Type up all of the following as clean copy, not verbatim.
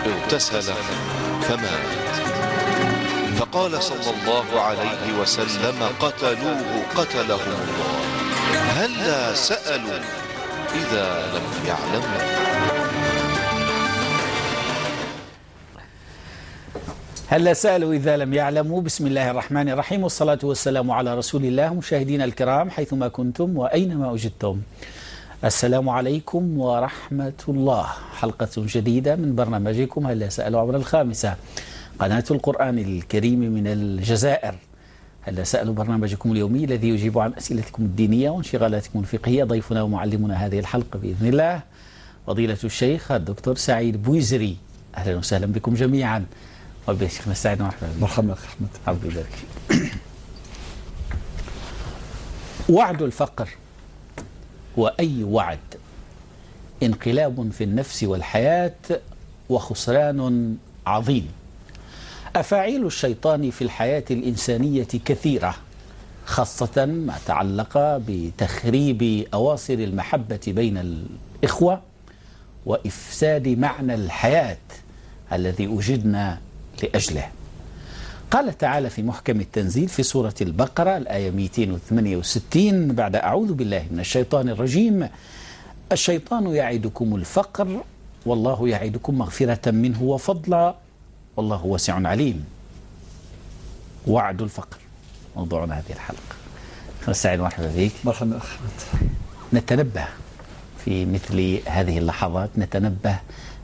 اغتسل فمات. فقال صلى الله عليه وسلم: قتلوه قتلهم الله، هلا سألوا إذا لم يعلموا. هلا سألوا إذا لم يعلموا. بسم الله الرحمن الرحيم، والصلاة والسلام على رسول الله. مشاهدينا الكرام حيثما كنتم وأينما وجدتم، السلام عليكم ورحمة الله. حلقة جديدة من برنامجكم هلا سألوا عبر الخامسة، قناة القرآن الكريم من الجزائر. هلا سألوا برنامجكم اليومي الذي يجيب عن أسئلتكم الدينية وانشغالاتكم الفقهية. ضيفنا ومعلمنا هذه الحلقة بإذن الله فضيلة الشيخ الدكتور سعيد بويزري. أهلا وسهلا بكم جميعا. وبشيخنا سعيد، مرحبا بك. مرحبا أخي أحمد، ربي يبارك فيك. وعد الفقر، وأي وعد، انقلاب في النفس والحياة وخسران عظيم. أفاعيل الشيطان في الحياة الإنسانية كثيرة، خاصة ما تعلق بتخريب أواصر المحبة بين الإخوة وإفساد معنى الحياة الذي أوجدنا لأجله. قال تعالى في محكم التنزيل في سورة البقرة الآية 268 بعد أعوذ بالله من الشيطان الرجيم: الشيطان يعدكم الفقر والله يعدكم مغفرة منه وفضلا والله واسع عليم. وعد الفقر موضوعنا هذه الحلقة. سعيد، مرحبا بك. مرحبا أخي أحمد. نتنبه في مثل هذه اللحظات، نتنبه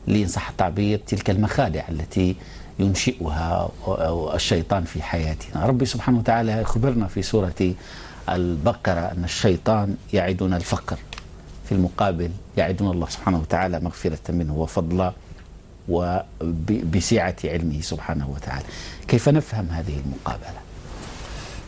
لإن صح التعبير تلك المخادع التي ينشئها الشيطان في حياتنا. ربي سبحانه وتعالى يخبرنا في سورة البقرة أن الشيطان يعدنا الفقر، في المقابل يعدنا الله سبحانه وتعالى مغفرة منه وفضلا وبسعة علمه سبحانه وتعالى. كيف نفهم هذه المقابلة؟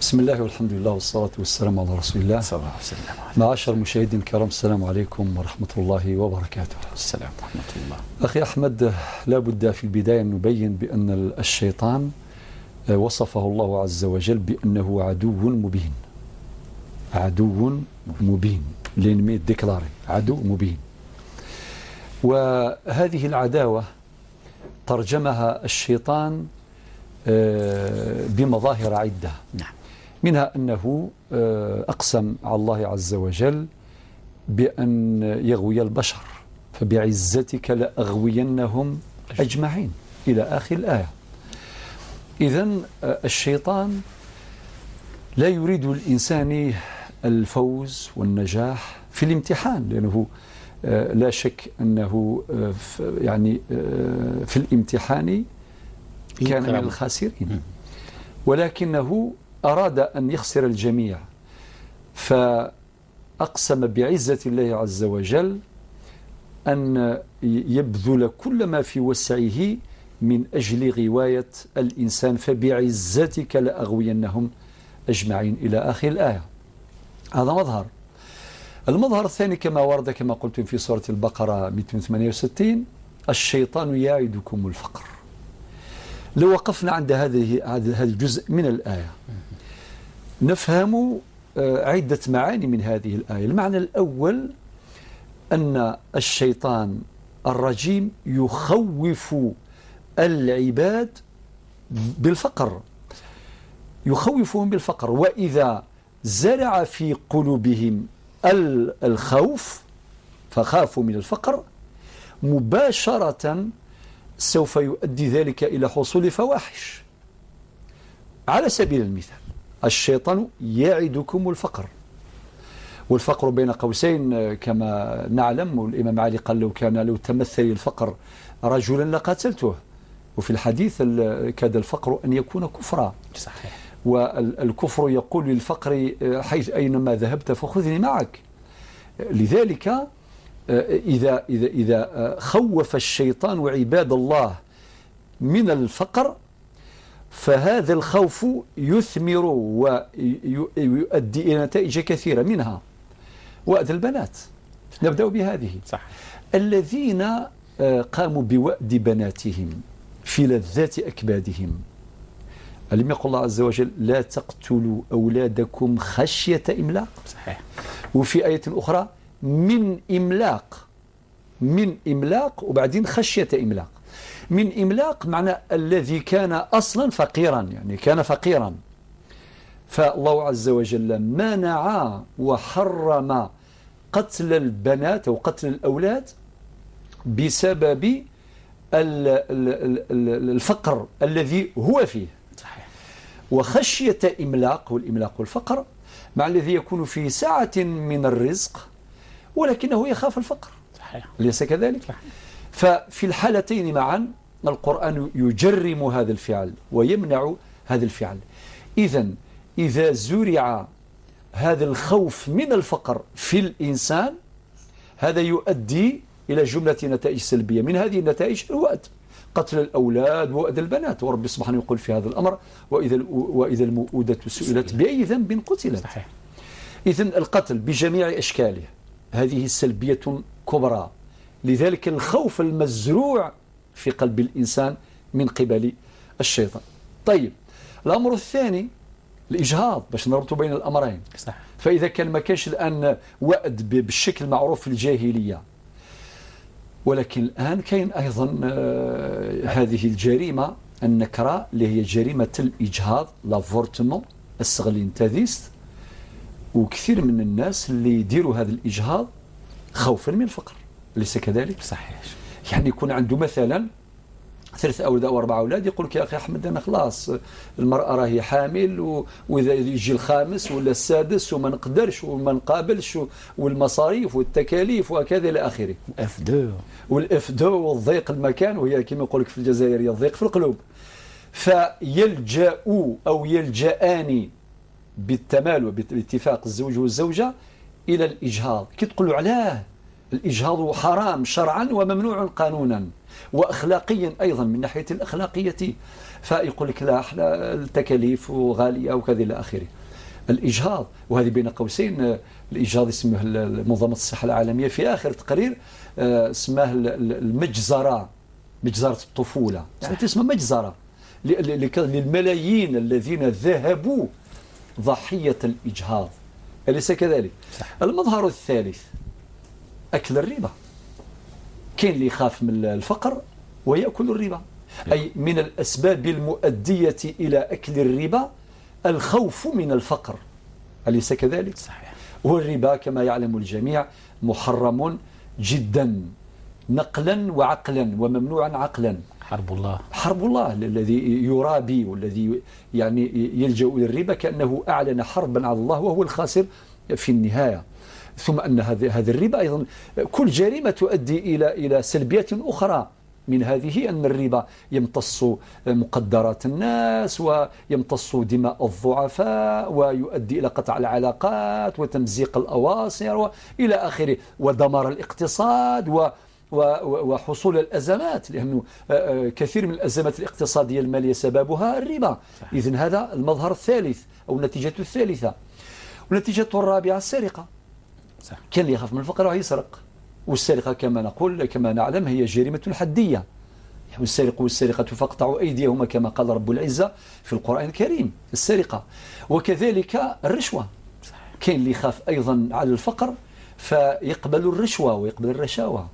بسم الله والحمد لله والصلاة والسلام على رسول الله صلى الله عليه وسلم. معاشر المشاهدين الكرام، السلام عليكم ورحمة الله وبركاته. السلام ورحمة الله. أخي أحمد، لا بد في البداية أن نبين بأن الشيطان وصفه الله عز وجل بأنه عدو مبين. عدو مبين، l'ennemi déclaré، عدو مبين. وهذه العداوة ترجمها الشيطان بمظاهر عدة. نعم. منها أنه أقسم على الله عز وجل بأن يغوي البشر، فبعزتك لأغوينهم أجمعين، إلى آخر الآية. إذن الشيطان لا يريد الإنسان الفوز والنجاح في الامتحان، لأنه لا شك أنه يعني في الامتحان كان من الخاسرين، ولكنه أراد أن يخسر الجميع، فأقسم بعزة الله عز وجل أن يبذل كل ما في وسعه من أجل غواية الإنسان، فبعزتك لأغوينهم أجمعين، إلى آخر الآية. هذا مظهر. المظهر الثاني كما ورد كما قلت في سورة البقرة 268: الشيطان يعدكم الفقر. لو وقفنا عند هذا الجزء من الآية نفهم عدة معاني من هذه الآية. المعنى الأول أن الشيطان الرجيم يخوف العباد بالفقر، يخوفهم بالفقر، وإذا زرع في قلوبهم الخوف فخافوا من الفقر مباشرة سوف يؤدي ذلك إلى حصول فواحش. على سبيل المثال، الشيطان يعدكم الفقر، والفقر بين قوسين كما نعلم، والإمام علي قال لو كان لو تمثل الفقر رجلا لقاتلته، وفي الحديث كاد الفقر أن يكون كفرا. صحيح. والكفر يقول للفقر حيث أينما ذهبت فخذني معك. لذلك إذا خوف الشيطان عباد الله من الفقر فهذا الخوف يثمر ويؤدي إلى نتائج كثيرة، منها وأد البنات. نبدأ بهذه. صح. الذين قاموا بوأد بناتهم في لذات أكبادهم، ألم يقل الله عز وجل لا تقتلوا أولادكم خشية إملاق؟ صحيح. وفي آية أخرى من إملاق، من إملاق وبعدين خشية إملاق. من إملاق معنى الذي كان أصلا فقيرا، يعني كان فقيرا، فالله عز وجل منع وحرم قتل البنات أو قتل الأولاد بسبب الفقر الذي هو فيه. صحيح. وخشية إملاق، والإملاق والفقر مع الذي يكون في سعة من الرزق ولكنه يخاف الفقر. صحيح. أليس كذلك؟ صحيح. ففي الحالتين معا القرآن يجرم هذا الفعل ويمنع هذا الفعل. إذن إذا زرع هذا الخوف من الفقر في الإنسان هذا يؤدي إلى جملة نتائج سلبية، من هذه النتائج الوأد، قتل الأولاد ووأد البنات، ورب سبحانه يقول في هذا الأمر: وإذا الموءودة سئلت بأي ذنب قتلت. صحيح. إذن القتل بجميع أشكاله هذه سلبية كبرى، لذلك الخوف المزروع في قلب الإنسان من قبل الشيطان. طيب، الأمر الثاني الإجهاض، باش نربط بين الأمرين. صح. فإذا كان ما كانش الآن وأد بالشكل المعروف في الجاهلية، ولكن الآن كاين أيضا هذه الجريمة النكراء اللي هي جريمة الإجهاض، l'avortement، السغلين تاديست، وكثير من الناس اللي يديروا هذا الإجهاض خوفا من الفقر، أليس كذلك؟ صحيح. يعني يكون عنده مثلا 3 أولاد أو 4 أولاد، يقول لك يا أخي أحمد أنا خلاص المرأة راهي حامل، وإذا يجي الخامس ولا السادس وما نقدرش وما نقابلش، والمصاريف والتكاليف وكذا إلى آخره. F2 وال F2 والضيق المكان، وهي كما يقول لك في الجزائر الضيق في القلوب. فيلجأ أو يلجأان بالتمال وباتفاق الزوج والزوجة إلى الإجهاض. كي تقول له علاه الإجهاض حرام شرعا وممنوع قانونا وأخلاقيا أيضا من ناحية الأخلاقية، فيقول لك لا احنا التكاليف غالية وكذا إلى آخره. الإجهاض، وهذه بين قوسين الإجهاض اسمه منظمة الصحة العالمية في آخر تقرير اسمه المجزرة، مجزرة الطفولة، يعني تسمى مجزرة للملايين الذين ذهبوا ضحية الإجهاض، أليس كذلك؟ صح. المظهر الثالث أكل الربا. كاين اللي يخاف من الفقر ويأكل الربا، أي من الأسباب المؤدية إلى أكل الربا الخوف من الفقر، أليس كذلك؟ صحيح. والربا كما يعلم الجميع محرم جدا نقلا وعقلا وممنوعا عقلا. حرب الله، حرب الله، الذي يرابي والذي يعني يلجأ إلى الربا كأنه أعلن حربا على الله وهو الخاسر في النهاية. ثم أن هذا الربا أيضا كل جريمة تؤدي إلى سلبيات أخرى، من هذه أن الربا يمتص مقدرات الناس ويمتص دماء الضعفاء ويؤدي إلى قطع العلاقات وتمزيق الأواصر وإلى آخره، ودمار الاقتصاد وحصول الأزمات، لأنه كثير من الأزمات الاقتصادية المالية سببها الربا. إذن هذا المظهر الثالث أو النتيجة الثالثة. والنتيجة الرابعة السرقة. كان اللي يخاف من الفقر راح يسرق، والسرقة كما نقول كما نعلم هي جريمة حدية، والسارق والسارقة فاقطعوا أيديهما كما قال رب العزة في القرآن الكريم، السرقة. وكذلك الرشوة، كاين اللي يخاف أيضا على الفقر فيقبل الرشوة ويقبل الرشاوة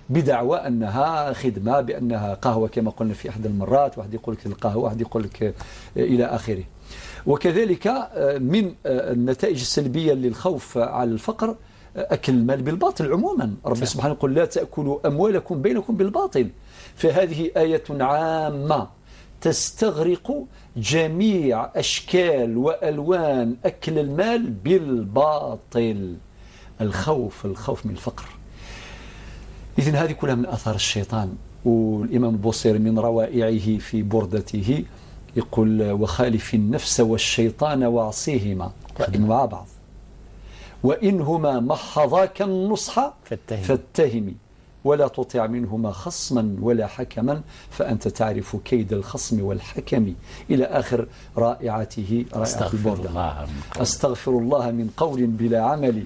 بدعوى أنها خدمة، بأنها قهوة كما قلنا في أحد المرات، واحد يقول لك القهوة، واحد يقول لك إلى آخره. وكذلك من النتائج السلبية للخوف على الفقر أكل المال بالباطل عموما. رب سبحانه يقول لا تأكلوا أموالكم بينكم بالباطل، فهذه آية عامة تستغرق جميع أشكال وألوان أكل المال بالباطل. الخوف، الخوف من الفقر. إذن هذه كلها من آثار الشيطان. والإمام البوصيري من روائعه في بردته يقول وخالف النفس والشيطان واعصيهما، خدموا مع بعض، وإنهما محضاك النصح فاتهمي، ولا تطع منهما خصما ولا حكما فأنت تعرف كيد الخصم والحكم، إلى آخر رائعته، رائعة البردة. أستغفر الله من قول بلا عمل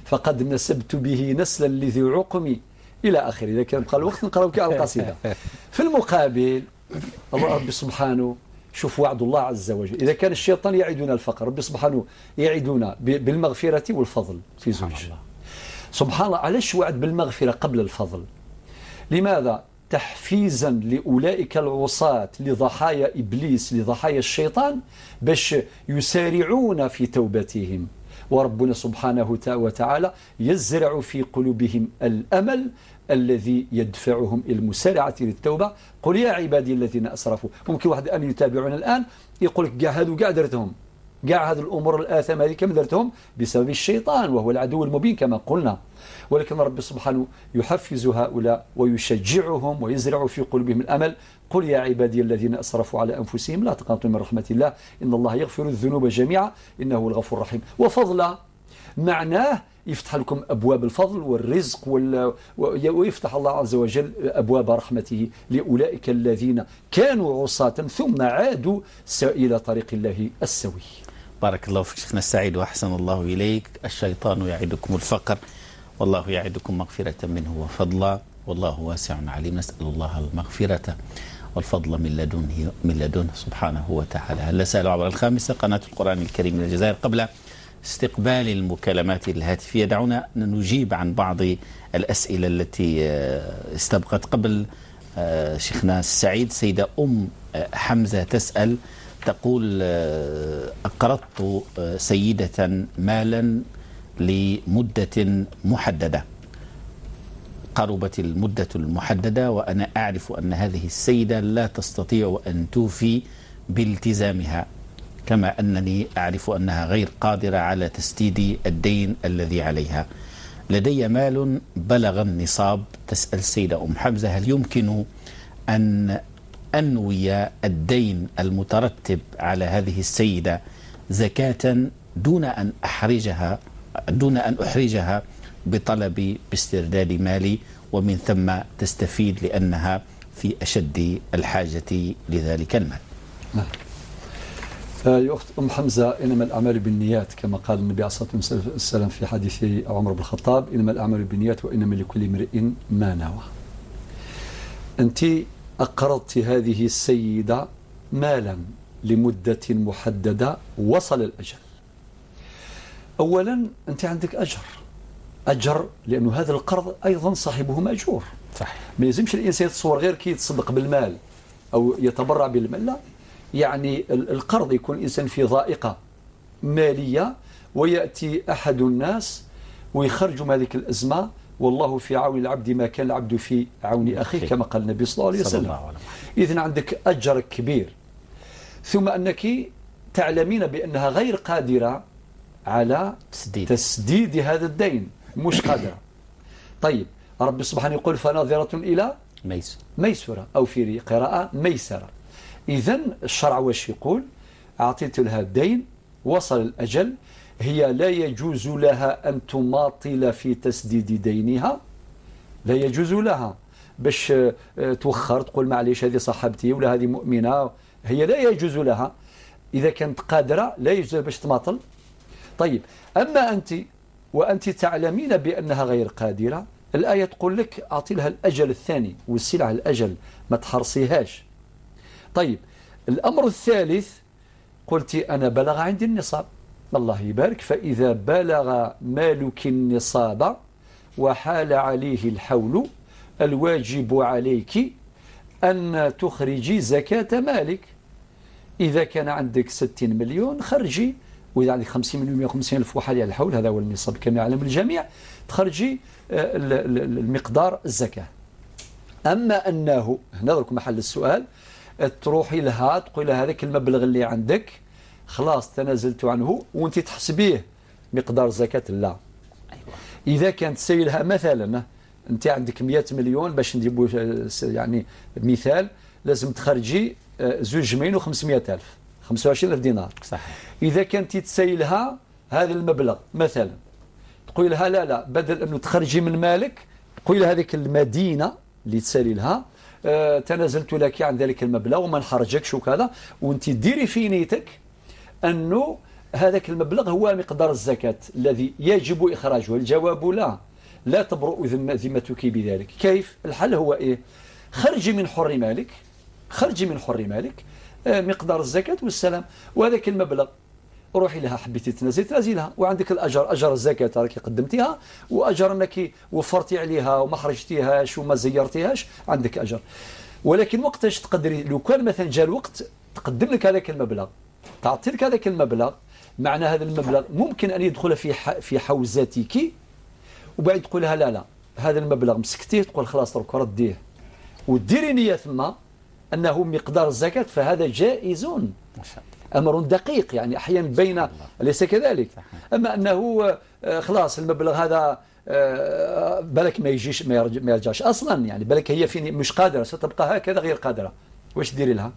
فقد نسبت به نسلا لذي عقم، إلى آخره. إذا كان بقى الوقت نقرأ على القصيدة. في المقابل الله رب سبحانه، شوف وعد الله عز وجل، إذا كان الشيطان يعدنا الفقر، رب سبحانه يعدنا بالمغفرة والفضل في زوج. سبحان الله. علاش وعد بالمغفرة قبل الفضل؟ لماذا؟ تحفيزا لأولئك العصاة، لضحايا إبليس، لضحايا الشيطان، باش يسارعون في توبتهم. وربنا سبحانه وتعالى يزرع في قلوبهم الأمل الذي يدفعهم إلى المسارعة للتوبة. قل يا عبادي الذين أسرفوا. ممكن واحد أن يتابعنا الآن يقول لك كاع هذو كاع درتهم، كاع هذه الأمور الآثام هذه كم درتهم بسبب الشيطان وهو العدو المبين كما قلنا. ولكن رب سبحانه يحفز هؤلاء ويشجعهم ويزرع في قلوبهم الأمل. قل يا عبادي الذين أسرفوا على أنفسهم لا تقنطوا من رحمة الله إن الله يغفر الذنوب جميعا إنه هو الغفور الرحيم. وفضلا معناه يفتح لكم أبواب الفضل والرزق ويفتح الله عز وجل أبواب رحمته لأولئك الذين كانوا عصاة ثم عادوا إلى طريق الله السوي. بارك الله فيك شيخنا السعيد وأحسن الله إليك. الشيطان يعدكم الفقر والله يعدكم مغفرة منه وفضلا والله واسع عليم. نسأل الله المغفرة والفضل من لدنه سبحانه وتعالى. هل سألوا عبر الخامسة قناة القرآن الكريم من الجزائر. قبل استقبال المكالمات الهاتفية دعونا نجيب عن بعض الأسئلة التي استبقت قبل. شيخنا السعيد، سيدة أم حمزة تسأل تقول: أقرضت سيدة مالا لمدة محددة، قربت المدة المحددة وأنا أعرف أن هذه السيدة لا تستطيع أن توفي بالتزامها، كما أنني أعرف أنها غير قادرة على تسديد الدين الذي عليها. لدي مال بلغ النصاب. تسأل السيدة أم حمزة: هل يمكن أن أنوي الدين المترتب على هذه السيدة زكاة دون أن أحرجها بطلب باسترداد مالي، ومن ثم تستفيد لأنها في أشد الحاجة لذلك المال؟ نعم. يا أخت أم حمزة، إنما الأعمال بالنيات كما قال النبي عليه الصلاة والسلام في حديث عمر بن الخطاب: إنما الأعمال بالنيات وإنما لكل امرئ ما نوى. أنت أقرضت هذه السيدة مالا لمدة محددة، وصل الأجل. أولا أنت عندك أجر، لأنه هذا القرض أيضا صاحبه مأجور. صح. ما يلزمش الإنسان يتصور غير كي يتصدق بالمال أو يتبرع بالمال، لا. يعني القرض يكون الإنسان في ضائقة مالية ويأتي أحد الناس ويخرج من هذه الأزمة، والله في عون العبد ما كان العبد في عون أخيه كما قال النبي صلى الله عليه وسلم. إذن عندك أجر كبير، ثم أنك تعلمين بأنها غير قادرة على تسديد هذا الدين، مش قادرة. طيب رب سبحانه يقول: فناظرة إلى ميسرة، أو في قراءة ميسرة. إذن الشرع واش يقول؟ أعطيت لها الدين، وصل الأجل، هي لا يجوز لها أن تماطل في تسديد دينها، لا يجوز لها باش توخر تقول معليش هذه صاحبتي ولا هذه مؤمنة، هي لا يجوز لها. إذا كانت قادرة لا يجوز لها باش تماطل. طيب أما أنت وأنت تعلمين بأنها غير قادرة، الآية تقول لك أعطي لها الأجل الثاني والسلعة الأجل، ما تحرصيهاش. طيب الأمر الثالث، قلت أنا بلغ عندي النصاب، الله يبارك، فإذا بلغ مالك النصاب وحال عليه الحول الواجب عليك أن تخرجي زكاة مالك. إذا كان عندك 60 مليون خرجي، وإذا عندك 50 مليون 150 ألف وحال على الحول، هذا هو النصاب كما يعلم الجميع، تخرجي المقدار الزكاة. أما أنه هنا درك محل السؤال، تروحي لها تقول لها هذاك المبلغ اللي عندك خلاص تنازلت عنه وانت تحسبيه مقدار الزكاة، لا. أيوة. إذا كانت سيلها مثلا انت عندك 100 مليون باش نجيبوا يعني مثال، لازم تخرجي 2,500,000، 25,000 دينار. صحيح. إذا كانت تسيلها هذا المبلغ مثلا، تقول لها لا لا، بدل أنه تخرجي من مالك تقول لها هذيك المدينة اللي تسالي لها تنازلت لك عن ذلك المبلغ وما نحرجكش وكذا، وانت ديري في نيتك أنه هذاك المبلغ هو مقدار الزكاة الذي يجب إخراجه. الجواب لا، لا تبرؤ ذمتك بذلك. كيف؟ الحل هو إيه؟ خرجي من حر مالك، خرجي من حر مالك مقدار الزكاة والسلام، وهذاك المبلغ روحي لها، حبيتي تنازلي تنازلها، وعندك الاجر، اجر الزكاة راكي قدمتيها، واجر انك وفرتي عليها وما خرجتيهاش وما زيرتيهاش، عندك اجر. ولكن وقتاش تقدري؟ لو كان مثلا جاء الوقت تقدم لك هذاك المبلغ، تعطي لك هذاك المبلغ، معنى هذا المبلغ ممكن ان يدخل في حوزتك، وبعد تقول لها لا لا هذا المبلغ مسكتيه، تقول خلاص درك رديه، وديري نيه ثم انه مقدار الزكاة، فهذا جائز. أمر دقيق يعني أحيانا بين، أليس كذلك؟ أما أنه خلاص المبلغ هذا بالك ما يجيش، ما يرجعش أصلا، يعني بالك هي فيني مش قادرة، ستبقى هكذا غير قادرة، واش ديري لها؟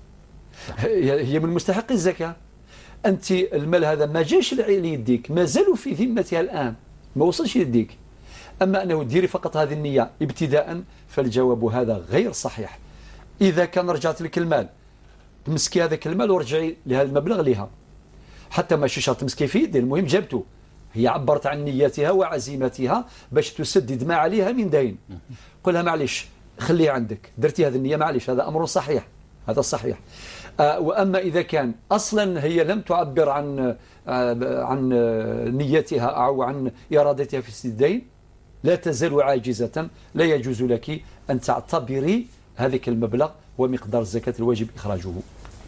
هي من مستحق الزكاة. أنت المال هذا ما جاش ليديك، ما زالوا في ذمتها الآن، ما وصلش ليديك. أما أنه ديري فقط هذه النية ابتداء، فالجواب هذا غير صحيح. إذا كان رجعت لك المال، تمسكي هذاك المال ورجعي لهذا المبلغ لها، حتى ماشي شرط تمسكي في يدي، المهم جابته، هي عبرت عن نيتها وعزيمتها باش تسدد ما عليها من دين. قلها معليش خليه عندك، درتي هذه النية معليش، هذا أمر صحيح، هذا صحيح. وأما إذا كان أصلا هي لم تعبر عن نيتها أو عن إرادتها في سداد الدين، لا تزال عاجزة، لا يجوز لك أن تعتبري هذاك المبلغ ومقدار الزكاة الواجب إخراجه.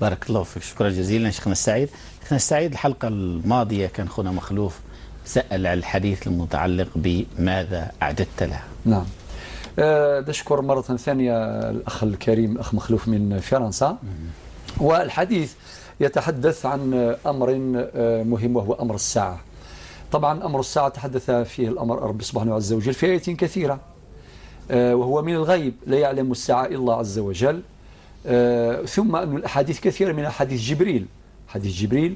بارك الله فيك، شكرا جزيلا شيخنا السعيد. شيخنا السعيد، الحلقة الماضية كان خونا مخلوف سأل عن الحديث المتعلق بماذا أعددت لها. نعم، نشكر مرة ثانية الأخ الكريم الأخ مخلوف من فرنسا. والحديث يتحدث عن أمر مهم وهو أمر الساعة. طبعا أمر الساعة تحدث فيه الأمر رب سبحانه عز وجل في آيات كثيرة، وهو من الغيب، لا يعلم الساعة إلا الله عز وجل. ثم أن الأحاديث كثيرة، من حديث جبريل، حديث جبريل،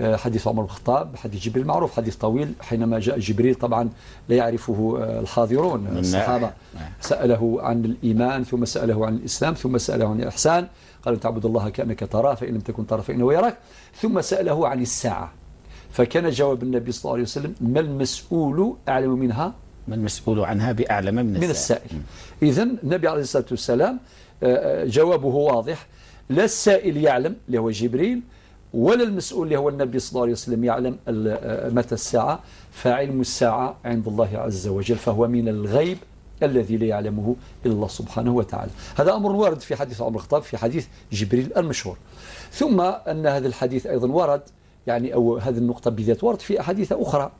حديث عمر بن الخطاب، حديث جبريل معروف، حديث طويل، حينما جاء جبريل طبعا لا يعرفه الحاضرون الصحابة، سأله عن الإيمان، ثم سأله عن الإسلام، ثم سأله عن الإحسان، قال تعبد الله كأنك تراه فإن لم تكن تراه فإنه يراك، ثم سأله عن الساعة، فكان جواب النبي صلى الله عليه وسلم ما المسؤول أعلم منها، ما المسؤول عنها بأعلم من السائل. إذن النبي عليه الصلاة والسلام جوابه واضح، لا السائل يعلم اللي هو جبريل، ولا المسؤول اللي هو النبي صلى الله عليه وسلم يعلم متى الساعة، فعلم الساعة عند الله عز وجل، فهو من الغيب الذي لا يعلمه إلا الله سبحانه وتعالى. هذا أمر وارد في حديث عمر الخطاب، في حديث جبريل المشهور. ثم أن هذا الحديث أيضا ورد، يعني أو هذه النقطة بالذات ورد في أحاديث أخرى.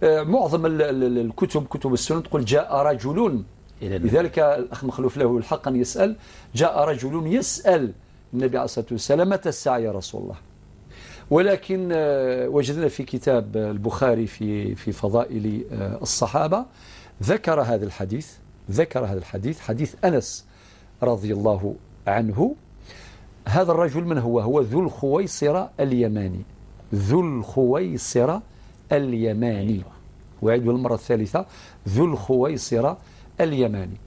معظم الكتب، كتب السنن، تقول جاء رجل، لذلك الأخ مخلوف له الحق أن يسأل، جاء رجل يسأل النبي عليه الصلاة والسلام متى الساعة يا رسول الله. ولكن وجدنا في كتاب البخاري في فضائل الصحابة ذكر هذا الحديث، ذكر هذا الحديث، حديث أنس رضي الله عنه. هذا الرجل من هو؟ هو ذو الخويصرة اليماني، ذو الخويصرة اليماني، وأعيد المرة الثالثة، ذو الخويصرة اليماني.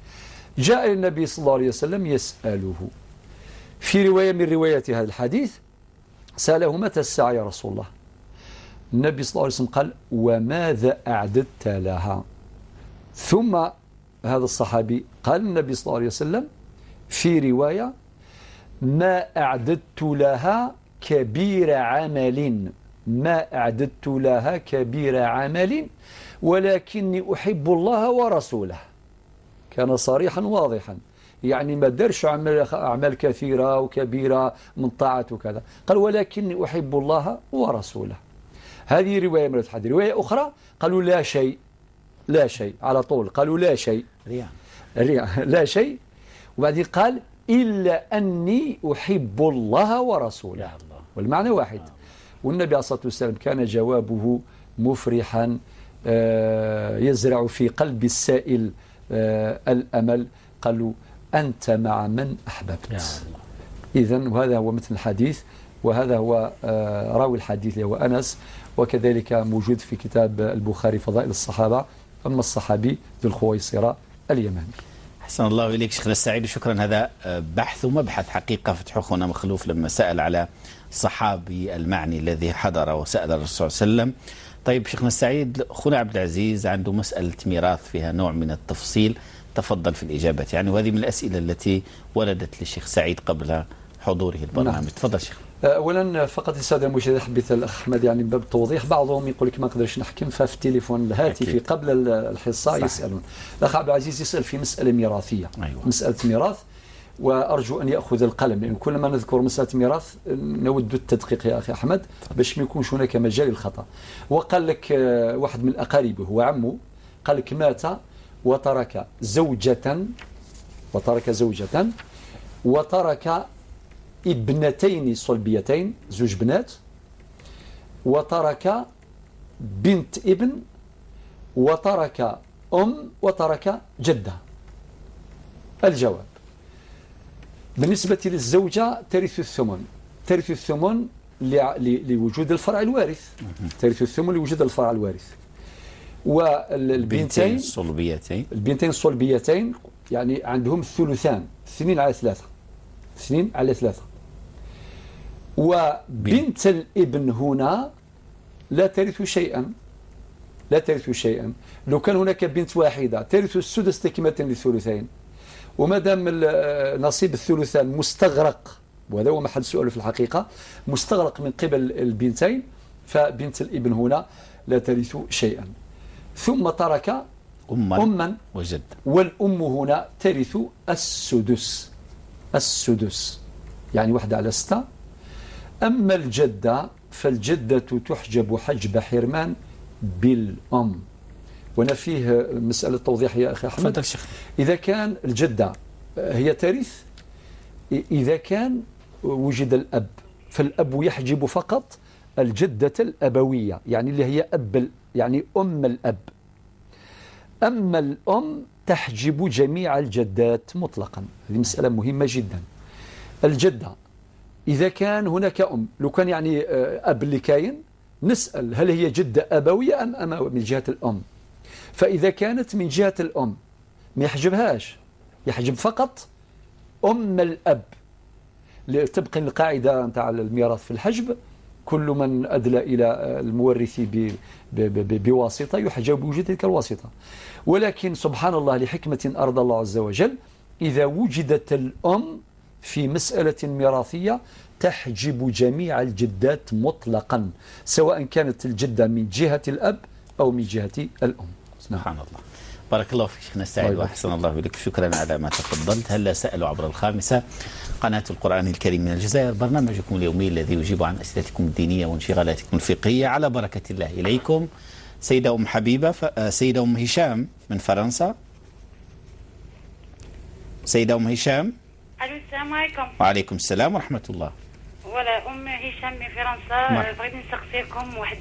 جاء النبي صلى الله عليه وسلم يسأله، في رواية من روايات هذا الحديث سأله متى الساعة يا رسول الله؟ النبي صلى الله عليه وسلم قال وماذا أعددت لها؟ ثم هذا الصحابي قال النبي صلى الله عليه وسلم في رواية ما أعددت لها كبير عمل، ما أعددت لها كبير عمل ولكني أحب الله ورسوله. كان صريحا واضحا، يعني ما دارش أعمال كثيرة وكبيرة من طاعة وكذا، قال ولكني أحب الله ورسوله. هذه رواية من الحديث. رواية أخرى قالوا لا شيء، لا شيء على طول، قالوا لا شيء، لا شيء، وبعدين قال إلا أني أحب الله ورسوله، والمعنى واحد. والنبي عليه الصلاة والسلام كان جوابه مفرحا، يزرع في قلب السائل الأمل، قالوا أنت مع من أحببت. إذن وهذا هو مثل الحديث، وهذا هو راوي الحديث اللي هو أنس، وكذلك موجود في كتاب البخاري فضائل الصحابة. أما الصحابي ذو الخويصرة اليماني. أحسن الله إليك شيخنا السعيد، شكرا. هذا بحث ومبحث حقيقة فتح أخونا مخلوف لما سأل على الصحابي المعني الذي حضر وسأل الرسول صلى الله عليه وسلم. طيب شيخنا السعيد، أخونا عبد العزيز عنده مسألة ميراث فيها نوع من التفصيل، تفضل في الإجابة يعني، وهذه من الأسئلة التي وردت للشيخ سعيد قبل حضوره البرنامج. نعم. تفضل شيخ. اولا فقط السادة المشاهدين، حبيت الاخ احمد يعني من باب التوضيح، بعضهم يقول لك ما نقدرش نحكم، ففي التليفون الهاتفي قبل الحصة صح. يسالون. الاخ عبد العزيز يسال في مسالة ميراثيه. أيوة. مسالة ميراث، وارجو ان ياخذ القلم، لان كلما نذكر مسالة ميراث نود التدقيق يا اخي احمد باش ما يكونش هناك مجال للخطا. وقال لك واحد من اقاربه هو عمه، قال لك مات وترك زوجة، وترك زوجة وترك ابنتين صلبيتين، زوج بنات، وترك بنت ابن، وترك أم، وترك جدة. الجواب بالنسبة للزوجة ترث الثمن، ترث الثمن لوجود الفرع الوارث، ترث الثمن لوجود الفرع الوارث. والبنتين الصلبيتين، البنتين الصلبيتين يعني عندهم الثلثان، 2 على 3، 2 على 3. وبنت الابن هنا لا ترث شيئا، لا ترث شيئا. لو كان هناك بنت واحدة ترث السدس تكملة للثلثين، وما دام نصيب الثلثان مستغرق، وهذا هو محل السؤال في الحقيقة، مستغرق من قبل البنتين، فبنت الابن هنا لا ترث شيئا. ثم ترك أما وجد، والأم هنا ترث السدس، السدس يعني 1 على 6. أما الجدة فالجدة تحجب حجب حرمان بالأم. وأنا فيه مسألة توضيح يا أخي أحمد. تفضل شيخ. إذا كان الجدة هي ترث إذا كان وجد الأب، فالأب يحجب فقط الجدة الأبوية، يعني اللي هي أب، يعني أم الأب. أما الأم تحجب جميع الجدات مطلقا. هذه مسألة مهمة جدا. الجدة إذا كان هناك أم، لو كان يعني أب اللي كاين، نسأل هل هي جدة أبوية أم أموية من جهة الأم. فإذا كانت من جهة الأم ما يحجبهاش، يحجب فقط أم الأب. تبقى القاعدة نتاع الميراث في الحجب، كل من أدلى إلى المورث بواسطة يحجب بوجود تلك الواسطة. ولكن سبحان الله، لحكمة أرضى الله عز وجل، إذا وجدت الأم في مسألة ميراثية تحجب جميع الجدات مطلقا، سواء كانت الجدة من جهة الأب أو من جهة الأم. سبحان الله. بارك الله فيك شيخنا السعيد وأحسن الله إليك، شكرا على ما تفضلت. هلا سألوا عبر الخامسة، قناة القرآن الكريم من الجزائر، برنامجكم اليومي الذي يجيب عن أسئلتكم الدينية وانشغالاتكم الفقهية على بركة الله. إليكم سيدة أم حبيبة، سيدة أم هشام من فرنسا. سيدة أم هشام. ألو، السلام عليكم. وعليكم السلام ورحمة الله. ولا أم هشام من فرنسا، بغيت نسقسيكم واحد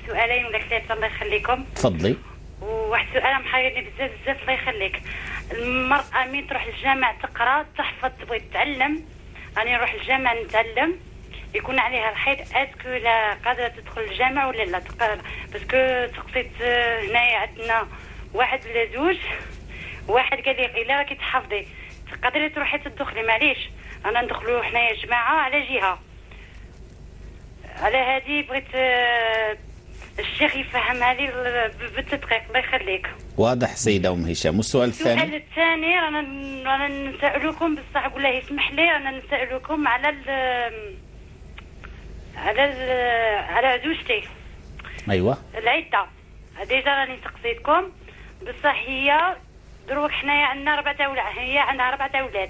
سؤالين ولا ثلاثة الله يخليكم. تفضلي. وواحد السؤال محيرني بزاف بزاف الله يخليك. المرأة مين تروح للجامع تقرا تحفظ تبغي تتعلم، راني نروح للجامع نتعلم، يكون عليها الحيض، est-ce que لا قادرة تدخل الجامع ولا لا؟ parce que سقسيت هنايا عندنا واحد ولا زوج، واحد قال لي الا راكي تحفظي تقدري تروحي تدخلي، معليش انا ندخلو حنايا جماعة على جهة. على هذه بغيت الشيخ يفهمها لي بالتدقيق الله يخليك. واضح سيدة أم هشام. والسؤال الثاني؟ السؤال الثاني رانا نسألكم، بصح قول له يسمح لي، رانا نسألكم على ال على ال على عزوجتي. ايوه. العدة déjà راني سقسيتكم، بصح هي دروك حنايا عندنا 4 اولاد، هي عندها 4 اولاد.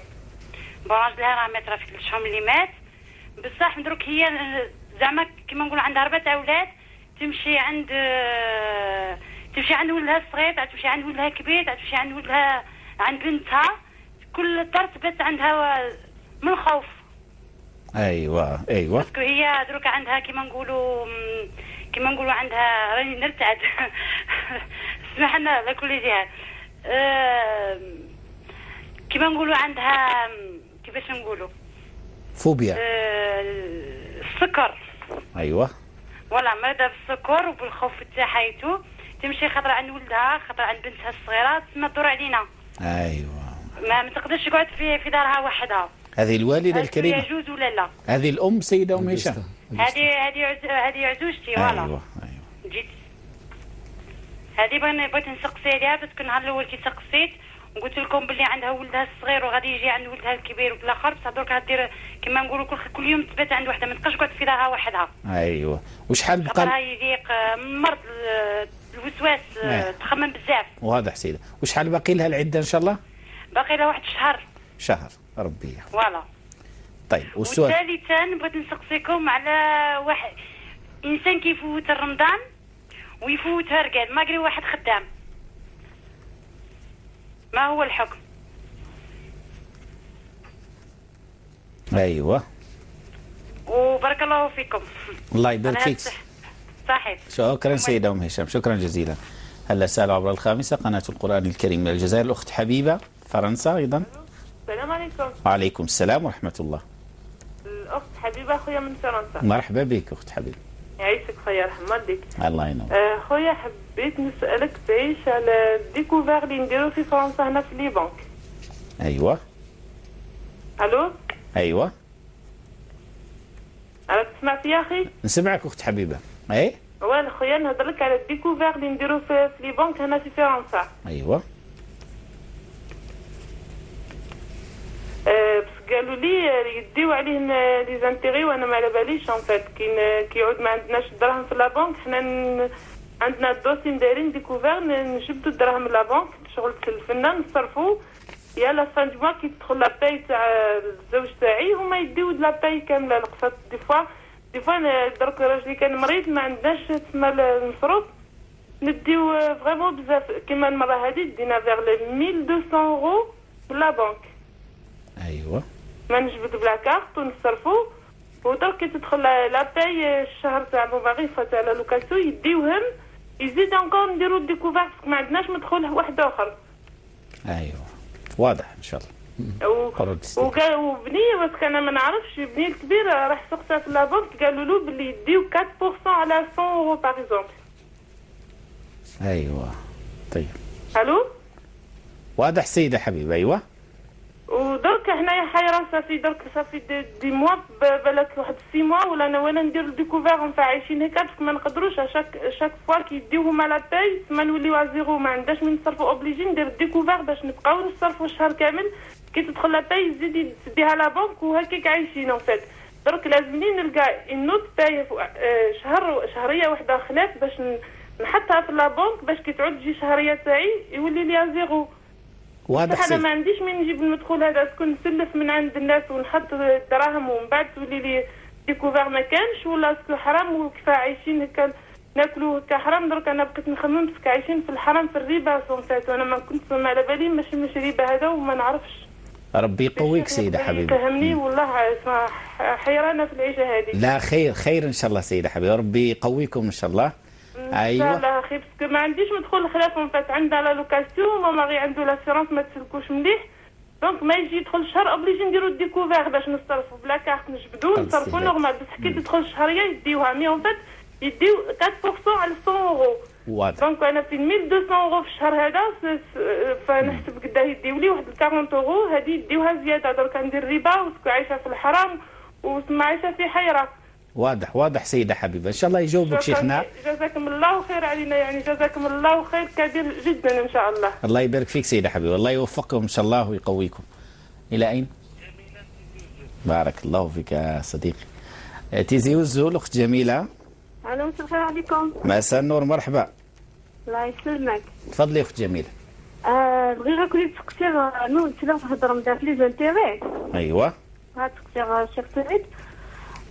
bon راجلها راه مات راه في 3 شهور اللي مات، بصح دروك هي زعما كيما نقولوا عندها 4 اولاد، تمشي عند ولدها الصغير، تمشي عند ولدها الكبير، تمشي عند ولدها، عند بنتها، كل دار تبات عندها من الخوف. ايوه ايوه. parce que هي دروك عندها كيما نقولوا عندها، راني نرتعد اسمح لنا على كل جهة. كيما نقولوا عندها كيفاش نقولوا فوبيا، السكر. ايوه voilà، مريضه بالسكر وبالخوف تاعها et tout، تمشي خطره عند ولدها، خطره عند بنتها الصغيرة، تما تدور علينا. ايوه ما تقدرش تقعد في دارها وحدها. هذه الوالدة الكريمة يجوز ولا لا؟ هذه الام سيده ام هشام. هذه عزوجتي. voilà. ايوه ايوه جيت هذه بغيت نسقسي عليها، parce que النهار الاول كي سقسيت وقلت لكم باللي عندها ولدها الصغير وغادي يجي عند ولدها الكبير وبالاخر، بصح درك دير كما نقولوا كل يوم تبات عند وحده، ما تبقاش تقعد في دارها وحدها. ايوه، وشحال بقى؟ يضيق مرض الوسواس، تخمم بزاف. واضح سيده. وشحال باقي لها العدة ان شاء الله؟ باقي لها واحد الشهر. شهر، ربي يحفظك. voilà. طيب والسؤال؟ وثالثا بغيت نسقسيكم على واحد انسان كيفوت رمضان ويفوتها رقاد malgré واحد خدام، ما هو الحكم؟ ايوه، وبارك الله فيكم. الله يبارك فيك. صحيح. شكرا سيدة أم هشام، شكرا جزيلا. هلا سأل عبر الخامسة قناة القرآن الكريم من الجزائر الأخت حبيبة فرنسا أيضا. السلام عليكم. وعليكم السلام ورحمة الله. الأخت حبيبة خويا من فرنسا. مرحبا بك أخت حبيبة. يعيشك خويا، يرحم والديك. الله ينور. خويا حبيت نسألك تعيش على découvert اللي نديرو في فرنسا هنا في les banques. أيوه. ألو. أيوه. راك تسمع فيا أخي؟ نسمعك أخت حبيبة. أي؟ واه خويا نهضر لك على découvert اللي نديرو في les banques هنا في فرنسا. أيوه. بس قالوا لي يديو عليه les intérêts وانا ما على باليش. en fait كيعود ما عندناش الدراهم في la banque، حنا عندنا ال dossier مدايرين découvert، نجبدو الدراهم من la banque، شغل تسلفنا نصرفو، يا la fin du mois كي تدخل la paye تاع الزوج تاعي هما يديو la paye كاملة القصات. des fois درك راجلي كان مريض ما عندناش تما المصروف، نديو vraiment بزاف. كيما المرة هذه دينا vers 1200 اورو من la banque. ايوه، ما نجبد ب la carte ونصرفو، ودرك كي تدخل la paye الشهر تاع mon mari تاع la location يديوهم، يزيد encore نديرو découvert parce que ما عندناش مدخول واحد اخر. ايوه واضح ان شاء الله. وبني parce que انا ما نعرفش، بني الكبير راح سقسا في la banque قالوا له بلي يديو 4% على 100 euros par exemple. ايوه طيب. الو. واضح سيده حبيبه. ايوه. ودرك حنايا حيره صافي، درك صافي des mois بالك واحد 6 mois ولا انا وانا ندير découvert نفع عايشين هكا parce que ما نقدروش chaque fois كيديو هما la paye تما نوليو à zéro، ما عندناش من نصرفو، obligé ندير découvert باش نبقاو نصرفو الشهر كامل. كي تدخل la paye زيد تديها la banque وهكاك عايشين. en fait درك لازمني نلقى une autre paye شهر شهرية واحدة خلاف باش نحطها في la banque باش كي تعود تجي شهرية تاعي يولي لي zéro. واضح. انا ما عنديش من نجيب المدخول هذا، est-ce que نسلف من عند الناس ونحط الدراهم ومن بعد تولي لي découvert ما كانش، ولا est-ce que حرام وكيف عايشين هكا ناكلو هكا حرام. درك انا بقيت نخمم parce que عايشين في الحرام في الربا en fait، وانا ما كنت ما على بالي ماشي ربا هذا وما نعرفش. ربي يقويك سيده حبيبي. فهمني والله حيرانه في العيشة هذه. لا خير خير ان شاء الله سيده حبيبي، ربي يقويكم ان شاء الله. ايوه ان شاء الله اخي، parce que ما عنديش مدخول خلاف en fait، عندها la location mon mari عنده l'assurance ما تسلكوش مليح، donc ما يجي يدخل الشهر obligé نديرو découvert باش نصرفو ب la carte نجبدو نصرفو normal، بصح كي تدخل الشهرية يديوها mais en fait يديو 4% على 100 اورو. واضح. donc انا في 1200 اورو في الشهر هذا، فنحسب قداه يديو لي واحد 40 اورو هذه يديوها زيادة. درك عندي الربا و est-ce que عايشه في الحرام وتما عايشه في حيره. واضح واضح سيدة حبيبة، إن شاء الله يجاوبك شيخنا. جزاكم الله خير علينا، يعني جزاكم الله خير كبير جدا إن شاء الله. الله يبارك فيك سيدة حبيبة، الله يوفقكم إن شاء الله ويقويكم. إلى أين؟ بارك الله فيك يا صديقي. تيزي وزو الأخت جميلة. أهلا مساء الخير عليكم. مساء النور، مرحبا. الله يسلمك. تفضلي أخت جميلة. بغيت غير تقصير نو تلا تهضر مدا في les intérêts. أيوه. هاد تقصير الشيخ سعيد.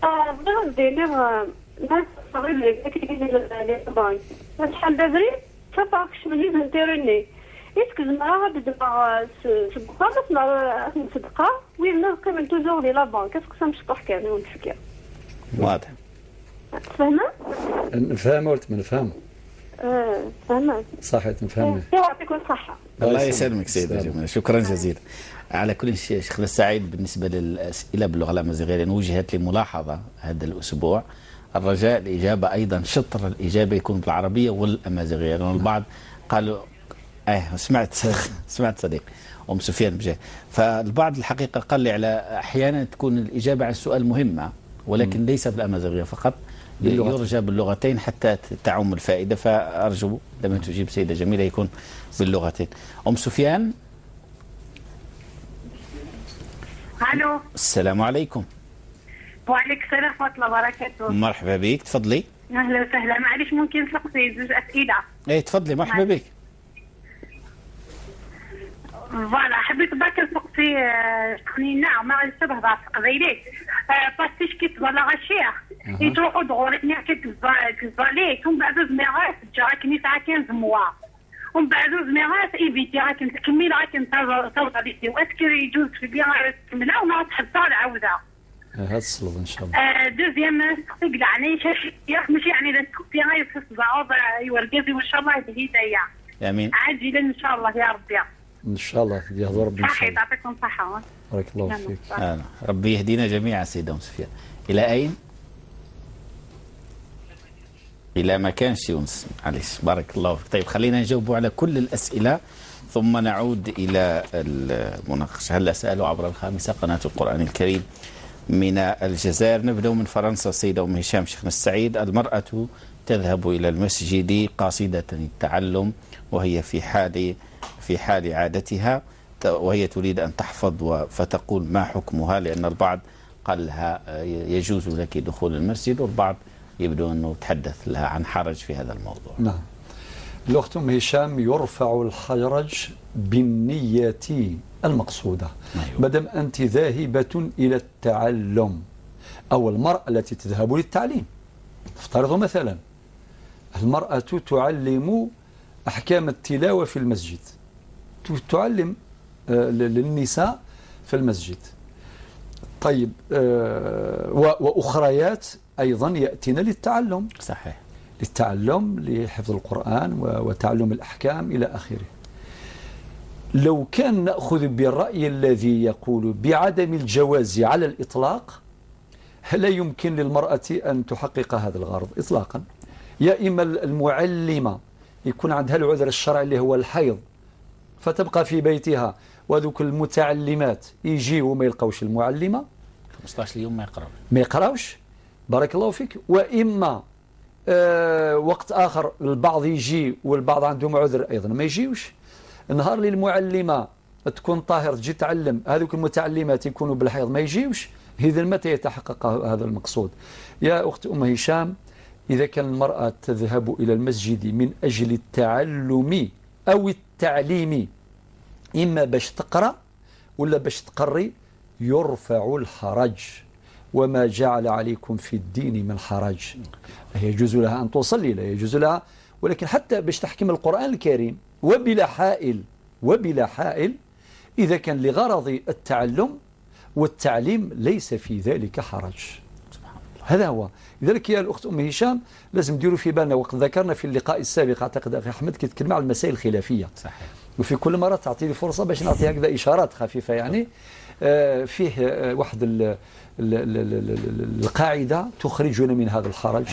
بغيت ندير ناس صغير les banques شحال دابري تفاقش من les intérêts est-ce que زعما غادي دابا تبقى ما نصدقها وين نلقى من toujours les la banque est-ce que مشطوح كامل ونتفكر. واضح. فهمت؟ نفهم ولا ما نفهم؟ فهمت. صحيح نفهم. يعطيكم الصحة. الله يسلمك سيدة جميلة، شكرا جزيلا. على كل شيء شيخنا السعيد، بالنسبة للأسئلة باللغة الأمازيغية لأن وجهت لي ملاحظة هذا الأسبوع، الرجاء الإجابة أيضا شطر الإجابة يكون بالعربية والأمازيغية، لأن البعض قالوا سمعت صديقي أم سفيان بجاه، فالبعض الحقيقة قال لي على أحيانا تكون الإجابة على السؤال مهمة ولكن ليس بالأمازيغية فقط، يرجى باللغتين حتى تعم الفائدة، فأرجو لما تجيب سيدة جميلة يكون باللغتين. أم سفيان. الو. السلام عليكم. وعليك السلام ورحمة الله وبركاته. مرحبا بك، تفضلي. اهلا وسهلا، معليش ممكن تسقسي زوج اسئلة؟ ايه تفضلي، مرحبا بك. voilà، حبيت برك نسقسي نعم ما شبه بعض قبيلي باستيش كي تبلا غشيخ يتروحوا دغوري كي تزالي ومن بعد زميغات تجا كني ساعة 15 mois ومن بعد زميغات ايفيتي راك تكمل راك توصل و est-ce que يجوز في بيان تكملها وما تحبطها العودة. هذا الصلب ان شاء الله. deuxième نسقسي يعني ماشي يعني نسقسي غير في الصباع يورقزي وان شاء الله الهداية. امين. عاجلا ان شاء الله يا ربي. ان شاء الله يهدى ربي. صحيح، يعطيكم الصحة. بارك الله فيك. ربي يهدينا جميعا. سيدة أم سفيان، إلى أين؟ إلى ما كانش يونس، معليش، بارك الله فيك. طيب خلينا نجاوب على كل الأسئلة ثم نعود إلى المناقشة. هل سألوا عبر الخامسة قناة القرآن الكريم من الجزائر؟ نبدأ من فرنسا. سيدة أم هشام، شيخنا السعيد، المرأة تذهب إلى المسجد قاصدة التعلم وهي في حال عادتها، وهي تريد أن تحفظ، فتقول ما حكمها؟ لأن البعض قال لها يجوز لك دخول المسجد، والبعض يبدو أنه تحدث لها عن حرج في هذا الموضوع. نعم، الأخت أم هشام، يرفع الحرج بالنية المقصودة. أيوة. مادام أنت ذاهبة إلى التعلم، أو المرأة التي تذهب للتعليم، افترضوا مثلا المرأة تعلم أحكام التلاوة في المسجد، تعلم للنساء في المسجد. طيب، وأخريات أيضا يأتين للتعلم. صحيح، للتعلم، لحفظ القرآن وتعلم الأحكام إلى آخره. لو كان نأخذ بالرأي الذي يقول بعدم الجواز على الإطلاق، لا يمكن للمرأة أن تحقق هذا الغرض إطلاقا. يا إما المعلمة يكون عندها العذر الشرعي اللي هو الحيض فتبقى في بيتها، وذوك المتعلمات يجيوا وما يلقاوش المعلمة 15 يوم ما يقراوش، ما يقراوش، بارك الله فيك. وإما وقت آخر البعض يجي والبعض عندهم عذر أيضا ما يجيوش. النهار اللي المعلمة تكون طاهر تجي تعلم، هذوك المتعلمات يكونوا بالحيض ما يجيوش. إذا متى يتحقق هذا المقصود؟ يا أخت أم هشام، إذا كان المرأة تذهب إلى المسجد من أجل التعلم أو التعليم، إما باش تقرأ ولا باش تقري، يرفع الحرج. وما جعل عليكم في الدين من حرج. لا يجوز لها أن تصلي، لا يجوز لها، ولكن حتى باش تحكم القرآن الكريم وبلا حائل، وبلا حائل، إذا كان لغرض التعلم والتعليم ليس في ذلك حرج. هذا هو. لذلك يا الأخت أم هشام لازم نديروا في بالنا، وقد ذكرنا في اللقاء السابق أعتقد أخي أحمد كي تكلم على المسائل الخلافية. صحيح. وفي كل مرة تعطيني فرصة باش نعطي هكذا إشارات خفيفة يعني. فيه واحد القاعدة تخرجنا من هذا الحرج: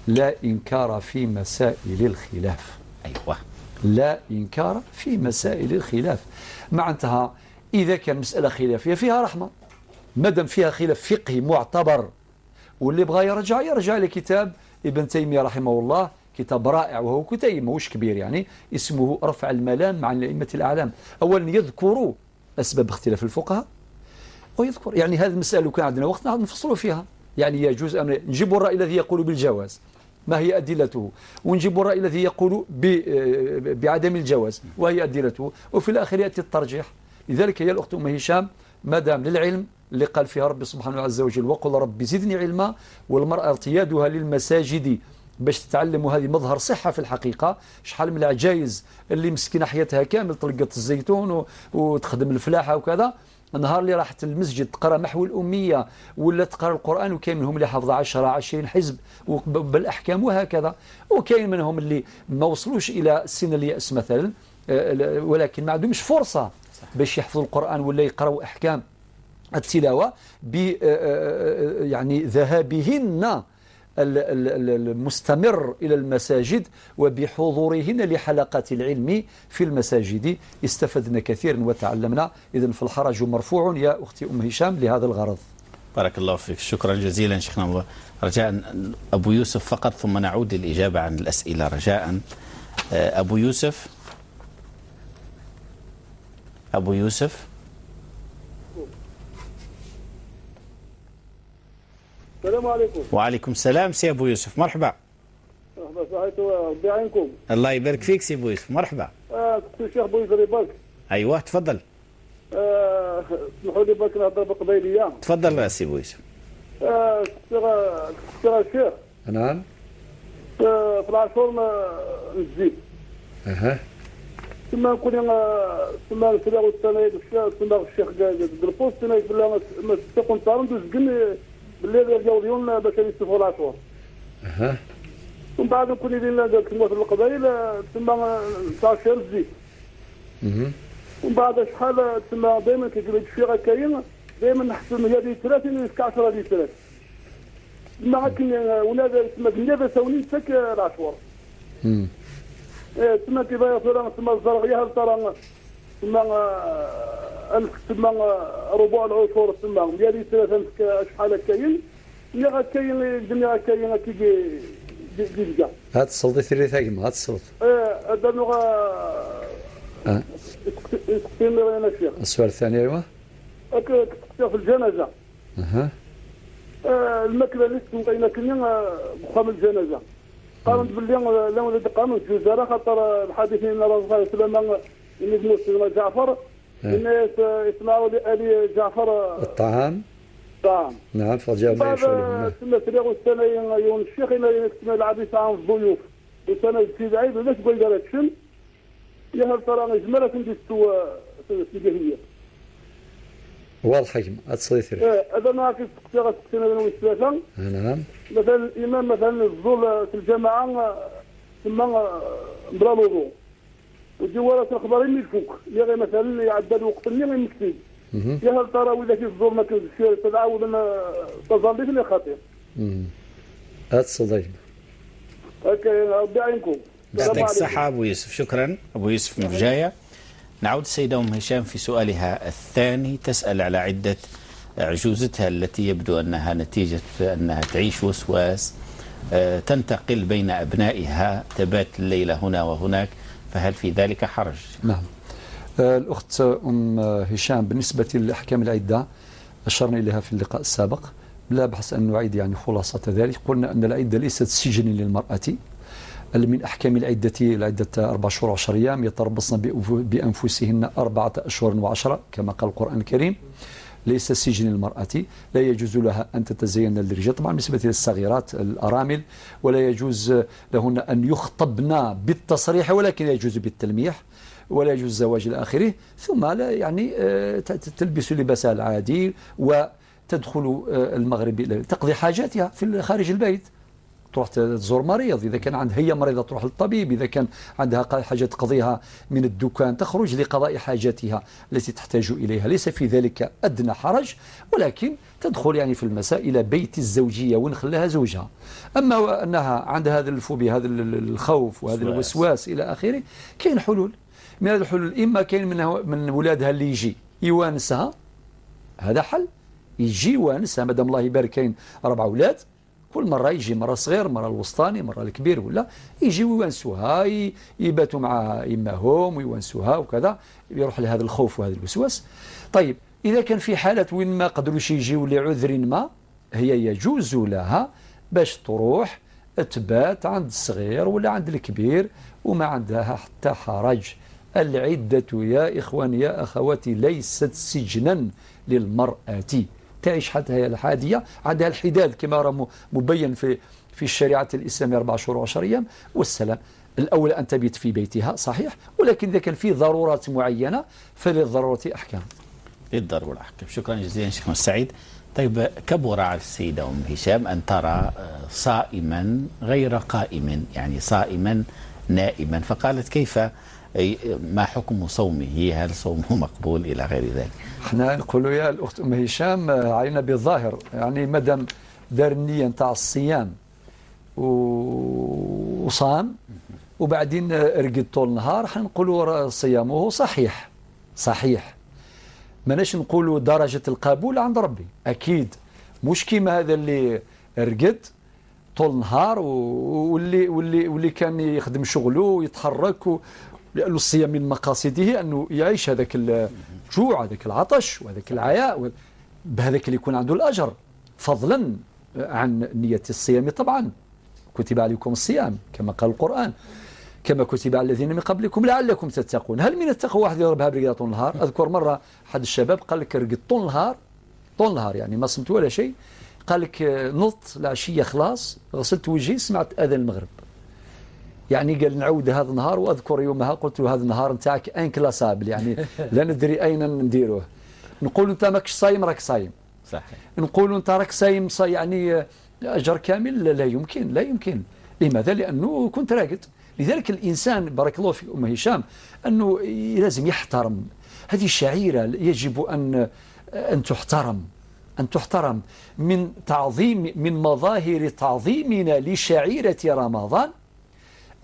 لا إنكار في مسائل الخلاف. أيوة، لا إنكار في مسائل الخلاف. معناتها إذا كان مسألة خلافية فيها رحمة، مادام فيها خلاف فقهي معتبر، واللي بغى يرجع يرجع لكتاب ابن تيمية رحمه الله، كتاب رائع وهو كتيب ماهوش كبير يعني، اسمه رفع الملام عن الأئمة الأعلام. أولا يذكر أسباب اختلاف الفقهاء، ويذكر يعني هذه المسألة لو كان عندنا وقت نفصلوا فيها، يعني يجوز أم نجيب الرأي الذي يقول بالجواز ما هي أدلته، ونجيب الرأي الذي يقول بعدم الجواز وهي أدلته، وفي الآخر يأتي الترجيح. لذلك يا الأخت أم هشام، ما دام للعلم اللي قال فيها ربي سبحانه عز وجل وقل ربي زدني علما، والمرأة ارتيادها للمساجد باش تتعلم، وهذه مظهر صحة في الحقيقة. شحال من العجايز اللي مسكينة حياتها كامل تلقط الزيتون وتخدم الفلاحة وكذا، النهار اللي راحت المسجد تقرا محو الأمية ولا تقرا القرآن، وكاين منهم اللي حافظ 10 20 حزب بالأحكام وهكذا، وكاين منهم اللي ما وصلوش إلى سن اليأس مثلا، ولكن ما عندهمش فرصة باش يحفظوا القرآن ولا يقراوا أحكام التلاوة ب يعني ذهابهن المستمر إلى المساجد وبحضورهن لحلقات العلم في المساجد. استفدنا كثيرا وتعلمنا. إذن فالحرج مرفوع يا أختي أم هشام لهذا الغرض. بارك الله فيك، شكرا جزيلا شيخنا. رجاء أبو يوسف فقط ثم نعود للإجابة عن الأسئلة رجاء. أبو يوسف، أبو يوسف. السلام عليكم. وعليكم السلام سي ابو يوسف، مرحبا. مرحبا صحيتو، ربي يعينكم. الله يبارك فيك سي ابو يوسف، مرحبا. كنت الشيخ بويزري برك. ايوه تفضل. اسمحوا لي برك نهضر بالقبيليه. تفضل سي ابو يوسف. كنت الشيخ. نعم. في العاشور نزيد. اها. ثم نكون ثم نفرغ السنة ثم الشيخ البوست ثم ما تكون طارن دوز بالليل يرجعوا اليوم باش يستفوا العاشور. اها. ومن بعد نكون لنا كما في القبائل ثم تعشر الزيت. ومن بعد شحال ثم دائما كيقول لك الشيخ كاين دائما نحسن هي 30 10 لترات. ثم كاين ولا ثم كنا ساوني تاك العاشور. ثم كيف ثم الزرغيه ترى ثم ألف ثم ربع العشور ثم 100 لتر شحال كاين 100 كاين الدنيا كاين كي كي هاد الصوت ثري ثاقم هاد الصوت. هذا نوع الشيخ. السؤال الثاني ايوا. كنت في الجنازة. اها. الماكلة اللي تسوينا كنا بخام الجنازة. قالوا باللي لا ولد قانون الجزاره خاطر الحديث ان الرسول صلى الله عليه وسلم ان سيدنا جعفر ان يصنعوا لآل جعفر الطعام. الطعام. نعم فجاء ما يشغلهم. ثم تلاقوا السنة يوم الشيخ إن العبيس عن الضيوف وسنة سيد عيد ولاش بغا يدير هادشي يا هل ترى جملة كنديستو سيدي هي. واضح حكم هاد هذا ما كيتسقسي غتسقسينا انا والثلاثة. نعم. مثلا الامام مثلا الزول في الجماعة ثم بلا الوضوء وجوارات الخبرين يفوك يا غير مثلا يعدى الوقت اللي غير يا هل ترى ولا كي الزور ما كنزش تتعاود انا تظلي في خاطر. هاد الصديق. هكا ربي يعينكم. يعطيك الصحة أبو يوسف، شكرا أبو يوسف من بجاية. نعود السيدة أم هشام في سؤالها الثاني، تسأل على عدة عجوزتها التي يبدو أنها نتيجة أنها تعيش وسواس، تنتقل بين أبنائها، تبات الليلة هنا وهناك، فهل في ذلك حرج؟ نعم. الأخت أم هشام بالنسبة لأحكام العدة أشرنا إليها في اللقاء السابق، لا بحث أن نعيد يعني خلاصة ذلك. قلنا أن العدة ليست سجن للمرأة. من أحكام العدة العدة 4 شهور و10 أيام، يتربصن بأنفسهن 4 أشهر و10 كما قال القرآن الكريم. ليس سجن للمرأة، لا يجوز لها أن تتزين للرجال طبعا بالنسبة للصغيرات الأرامل، ولا يجوز لهن أن يخطبن بالتصريح ولكن يجوز بالتلميح، ولا يجوز الزواج إلى آخره. ثم لا يعني تلبس لباسها العادي وتدخل المغرب تقضي حاجاتها في خارج البيت، تروح تزور مريض إذا كان عندها هي مريضة تروح للطبيب، إذا كان عندها حاجة تقضيها من الدكان تخرج لقضاء حاجاتها التي تحتاج إليها، ليس في ذلك أدنى حرج، ولكن تدخل يعني في المساء إلى بيت الزوجية ونخليها زوجها. أما أنها عندها هذا الفوبيا، هذا الخوف وهذا الوسواس إلى آخره، كاين حلول. من هذه الحلول إما كاين من ولادها اللي يجي يوانسها، هذا حل، يجي يوانسها مادام الله يبارك كاين 4 أولاد، كل مرة يجي، مرة صغير، مرة الوسطاني، مرة الكبير، ولا يجي ويوانسوها، يباتوا مع إماهم ويوانسوها وكذا، يروح لهذا الخوف وهذا الوسواس. طيب إذا كان في حالة وين ما قدروش يجيو لعذر ما، هي يجوز لها باش تروح تبات عند الصغير ولا عند الكبير وما عندها حتى حرج. العدة يا إخواني يا أخواتي ليست سجنا للمرأة، تعيش حتى هي الحادية، عندها الحداد كما راه مبين في الشريعة الإسلامية 4 شهور و10 أيام والسلام. الأولى أن تبيت في بيتها صحيح، ولكن إذا كان في ضرورات معينة فللضرورة أحكام. للضرورة أحكام. شكرا جزيلا شيخ السعيد. طيب كبر على السيدة أم هشام أن ترى صائما غير قائم، يعني صائما نائما، فقالت كيف، ما حكم صومه، هل صومه مقبول إلى غير ذلك؟ احنا نقولوا يا الأخت أم هشام علينا بالظاهر، يعني مادام دار النية نتاع الصيام وصام وبعدين رقد طول النهار، حنقولوا صيامه صحيح. صحيح، ماناش نقولوا درجة القبول عند ربي، أكيد مش كيما هذا اللي رقد طول النهار واللي واللي واللي كان يخدم شغله ويتحرك، لأن الصيام من مقاصده أنه يعيش هذاك الجوع، هذاك العطش، وهذاك العياء، بهذاك اللي يكون عنده الأجر فضلا عن نية الصيام. طبعا كتب عليكم الصيام كما قال القرآن، كما كتب على الذين من قبلكم لعلكم تتقون. هل من التقوى واحد يضربها برقدة طول النهار؟ أذكر مرة أحد الشباب قال لك رقد طول النهار، طول النهار يعني ما صمت ولا شيء، قال لك نضت العشية خلاص غسلت وجهي سمعت أذان المغرب، يعني قال نعود هذا النهار. وأذكر يومها قلت له هذا النهار نتاعك inclassable، يعني لا ندري أين نديروه. نقول أنت ماكش صايم راك صايم، صحيح. نقول أنت راك صايم يعني أجر كامل، لا يمكن، لا يمكن. لماذا؟ لأنه كنت راقد. لذلك الإنسان بارك الله فيك أم هشام أنه لازم يحترم هذه الشعيرة، يجب أن تحترم، أن تحترم. من تعظيم، من مظاهر تعظيمنا لشعيرة رمضان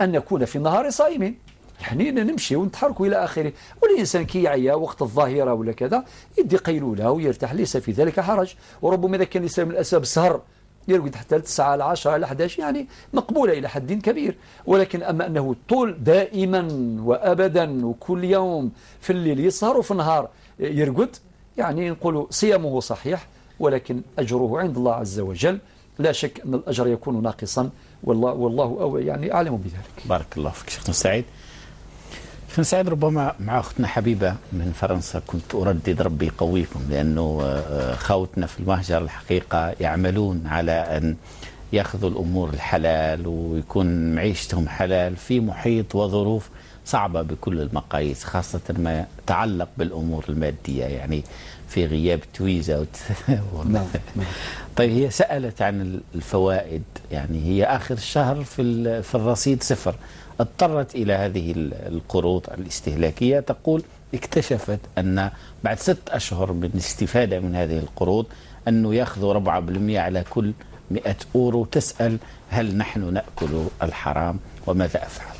أن نكون في النهار صائمين، يعني نمشي ونتحركوا إلى آخره. والإنسان كي يعيا وقت الظاهرة ولا كذا يدي قيلولة ويرتاح، ليس في ذلك حرج. وربما إذا كان الإنسان من الأسباب السهر يرقد حتى 9 10 11، يعني مقبولة إلى حد كبير. ولكن أما أنه طول دائما وأبدا وكل يوم في الليل يسهر وفي النهار يرقد، يعني نقول صيامه صحيح ولكن أجره عند الله عز وجل لا شك أن الأجر يكون ناقصا، والله يعني أعلم بذلك. بارك الله فيك شيخنا سعيد. شيخنا سعيد، ربما مع أختنا حبيبة من فرنسا كنت أردد ربي يقويكم، لأنه خوتنا في المهجر الحقيقة يعملون على أن يأخذوا الأمور الحلال ويكون معيشتهم حلال في محيط وظروف صعبة بكل المقاييس، خاصة ما يتعلق بالأمور المادية، يعني في غياب تويزة نعم. طيب هي سألت عن الفوائد، يعني هي آخر الشهر في الرصيد صفر، اضطرت إلى هذه القروض الاستهلاكية. تقول اكتشفت أن بعد 6 أشهر من الاستفادة من هذه القروض أنه يأخذوا 4% على كل 100 أورو. تسأل هل نحن نأكل الحرام وماذا أفعل؟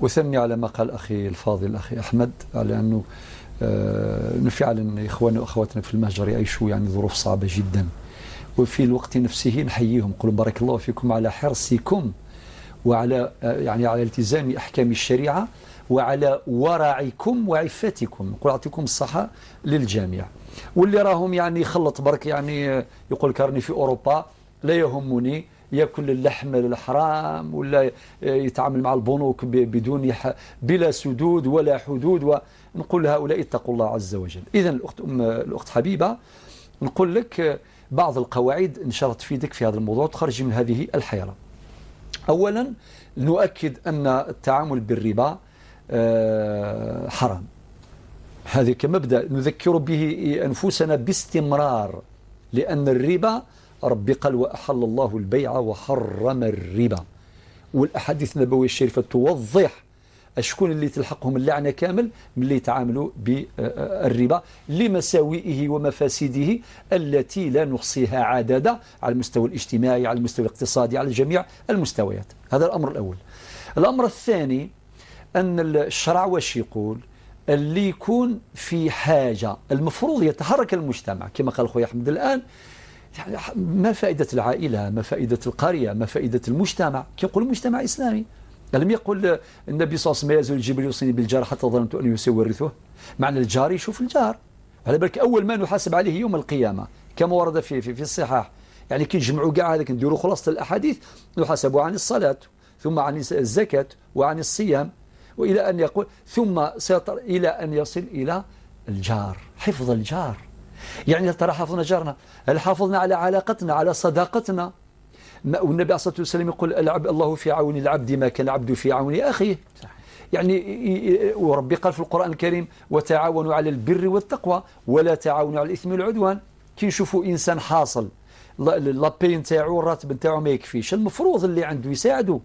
أثني على ما قال أخي الفاضل أخي أحمد، على أنه فعلا إخواننا وأخواتنا في المهجر يعيشوا يعني ظروف صعبة جدا، وفي الوقت نفسه نحييهم، نقول بارك الله فيكم على حرصكم وعلى يعني على التزام أحكام الشريعة وعلى ورعكم وعفتكم، نقول أعطيكم الصحة للجميع. واللي راهم يعني خلط برك، يعني يقول كرني في أوروبا لا يهمني، ياكل اللحم الحرام ولا يتعامل مع البنوك بدون بلا سدود ولا حدود، ونقول هؤلاء اتقوا الله عز وجل. اذا الاخت الاخت حبيبه نقول لك بعض القواعد ان شاء الله تفيدك في هذا الموضوع تخرجي من هذه الحيره. اولا نؤكد ان التعامل بالربا حرام، هذه كمبدا نذكر به انفسنا باستمرار، لان الربا ربي قال وأحل الله البيع وحرم الربا، والأحاديث النبوية الشريفة توضح شكون اللي تلحقهم اللعنة كامل من اللي يتعاملوا بالربا لمساوئه ومفاسده التي لا نحصيها عددا، على المستوى الاجتماعي، على المستوى الاقتصادي، على جميع المستويات. هذا الأمر الأول. الأمر الثاني أن الشرع واش يقول؟ اللي يكون في حاجة المفروض يتحرك المجتمع كما قال خويا أحمد الآن. يعني ما فائدة العائلة، ما فائدة القرية، ما فائدة المجتمع؟ كيقول المجتمع إسلامي، لم يقل النبي صلى الله عليه وسلم يزول جبريل يوصيني بالجار حتى ظننت أنه سيورثه. معنى الجار يشوف الجار، على بالك أول ما نحاسب عليه يوم القيامة كما ورد في في, في الصحاح. يعني كي نجمعوا كاع هذاك نديروا خلاصة الأحاديث، نحاسب عن الصلاة ثم عن الزكاة وعن الصيام، وإلى أن يقول ثم سيطر إلى أن يصل إلى الجار، حفظ الجار. يعني هل ترى حافظنا جارنا؟ هل حافظنا على علاقتنا، على صداقتنا؟ والنبي عليه الصلاة والسلام يقول الله في عون العبد ما كان العبد في عون أخيه. يعني وربي قال في القرآن الكريم وتعاونوا على البر والتقوى ولا تعاونوا على الإثم والعدوان. كي نشوفوا إنسان حاصل la paie نتاعو الراتب نتاعو ما يكفيش، المفروض اللي عنده يساعده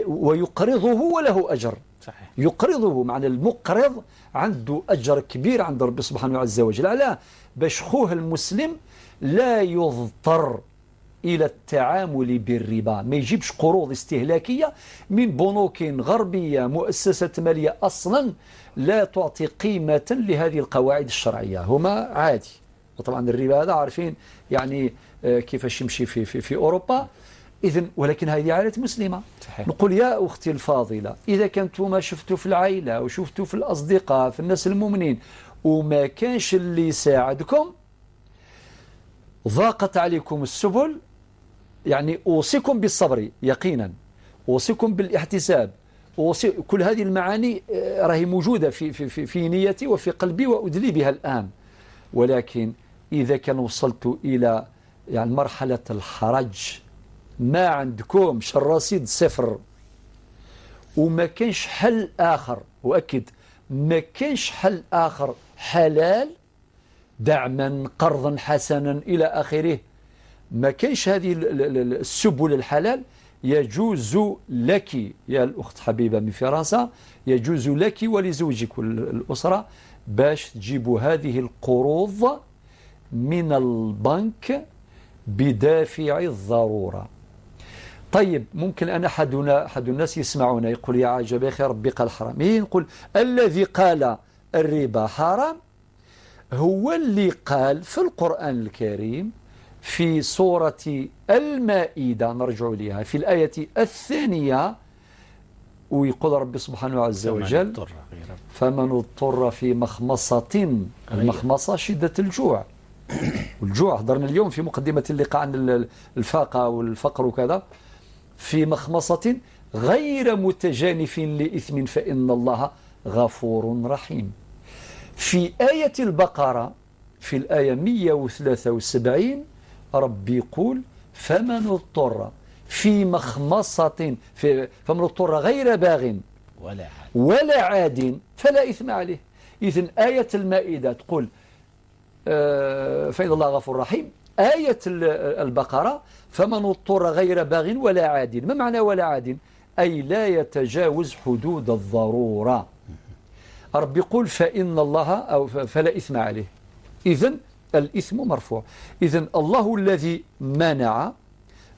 ويقرضه وله أجر. صحيح. يقرضه، معنى المقرض عنده أجر كبير عند ربي سبحانه عز وجل. علاه؟ باش خوه المسلم لا يضطر إلى التعامل بالربا، ما يجيبش قروض استهلاكية من بنوك غربية، مؤسسة مالية أصلا لا تعطي قيمة لهذه القواعد الشرعية، هما عادي. وطبعا الربا هذا عارفين يعني كيفاش يمشي في في في أوروبا. إذن ولكن هذه عائلة مسلمة. صحيح. نقول يا أختي الفاضلة، إذا كنتم ما شفتوا في العائلة وشفتوا في الأصدقاء في الناس المؤمنين وما كانش اللي يساعدكم، ضاقت عليكم السبل، يعني أوصيكم بالصبر يقينا، أوصيكم بالاحتساب، كل هذه المعاني راهي موجودة في في في, في نيتي وفي قلبي وأدلي بها الآن. ولكن إذا كان وصلت إلى يعني مرحلة الحرج، ما عندكمش الرصيد صفر وما كانش حل آخر، وأكد ما كانش حل آخر حلال، دعما قرضا حسنا إلى آخره، ما كانش هذه السبل الحلال، يجوز لك يا الأخت حبيبة من فرنسا، يجوز لك ولزوجك والأسرة باش تجيبوا هذه القروض من البنك بدافع الضرورة. طيب ممكن أن أحد الناس يسمعونا يقول يا عجب يا أخي ربي قال حرام. إيه، نقول الذي قال الربا حرام هو اللي قال في القرآن الكريم في سورة المائدة، نرجع لها في الآية الثانية، ويقول ربي سبحانه عز وجل فمن اضطر في مخمصة، المخمصة شدة الجوع، والجوع حضرنا اليوم في مقدمة اللقاء عن الفاقة والفقر وكذا، في مخمصة غير متجانف لإثم فإن الله غفور رحيم. في آية البقرة في الآية 173 ربي يقول فمن اضطر في مخمصة، فمن اضطر غير باغ ولا عاد فلا إثم عليه. إذن آية المائدة تقول فإن الله غفور رحيم، آية البقرة فمن اضطر غير باغ ولا عاد. ما معنى ولا عاد؟ أي لا يتجاوز حدود الضرورة. رب يقول فإن الله أو فلا إثم عليه. إذن الإثم مرفوع. إذن الله الذي منع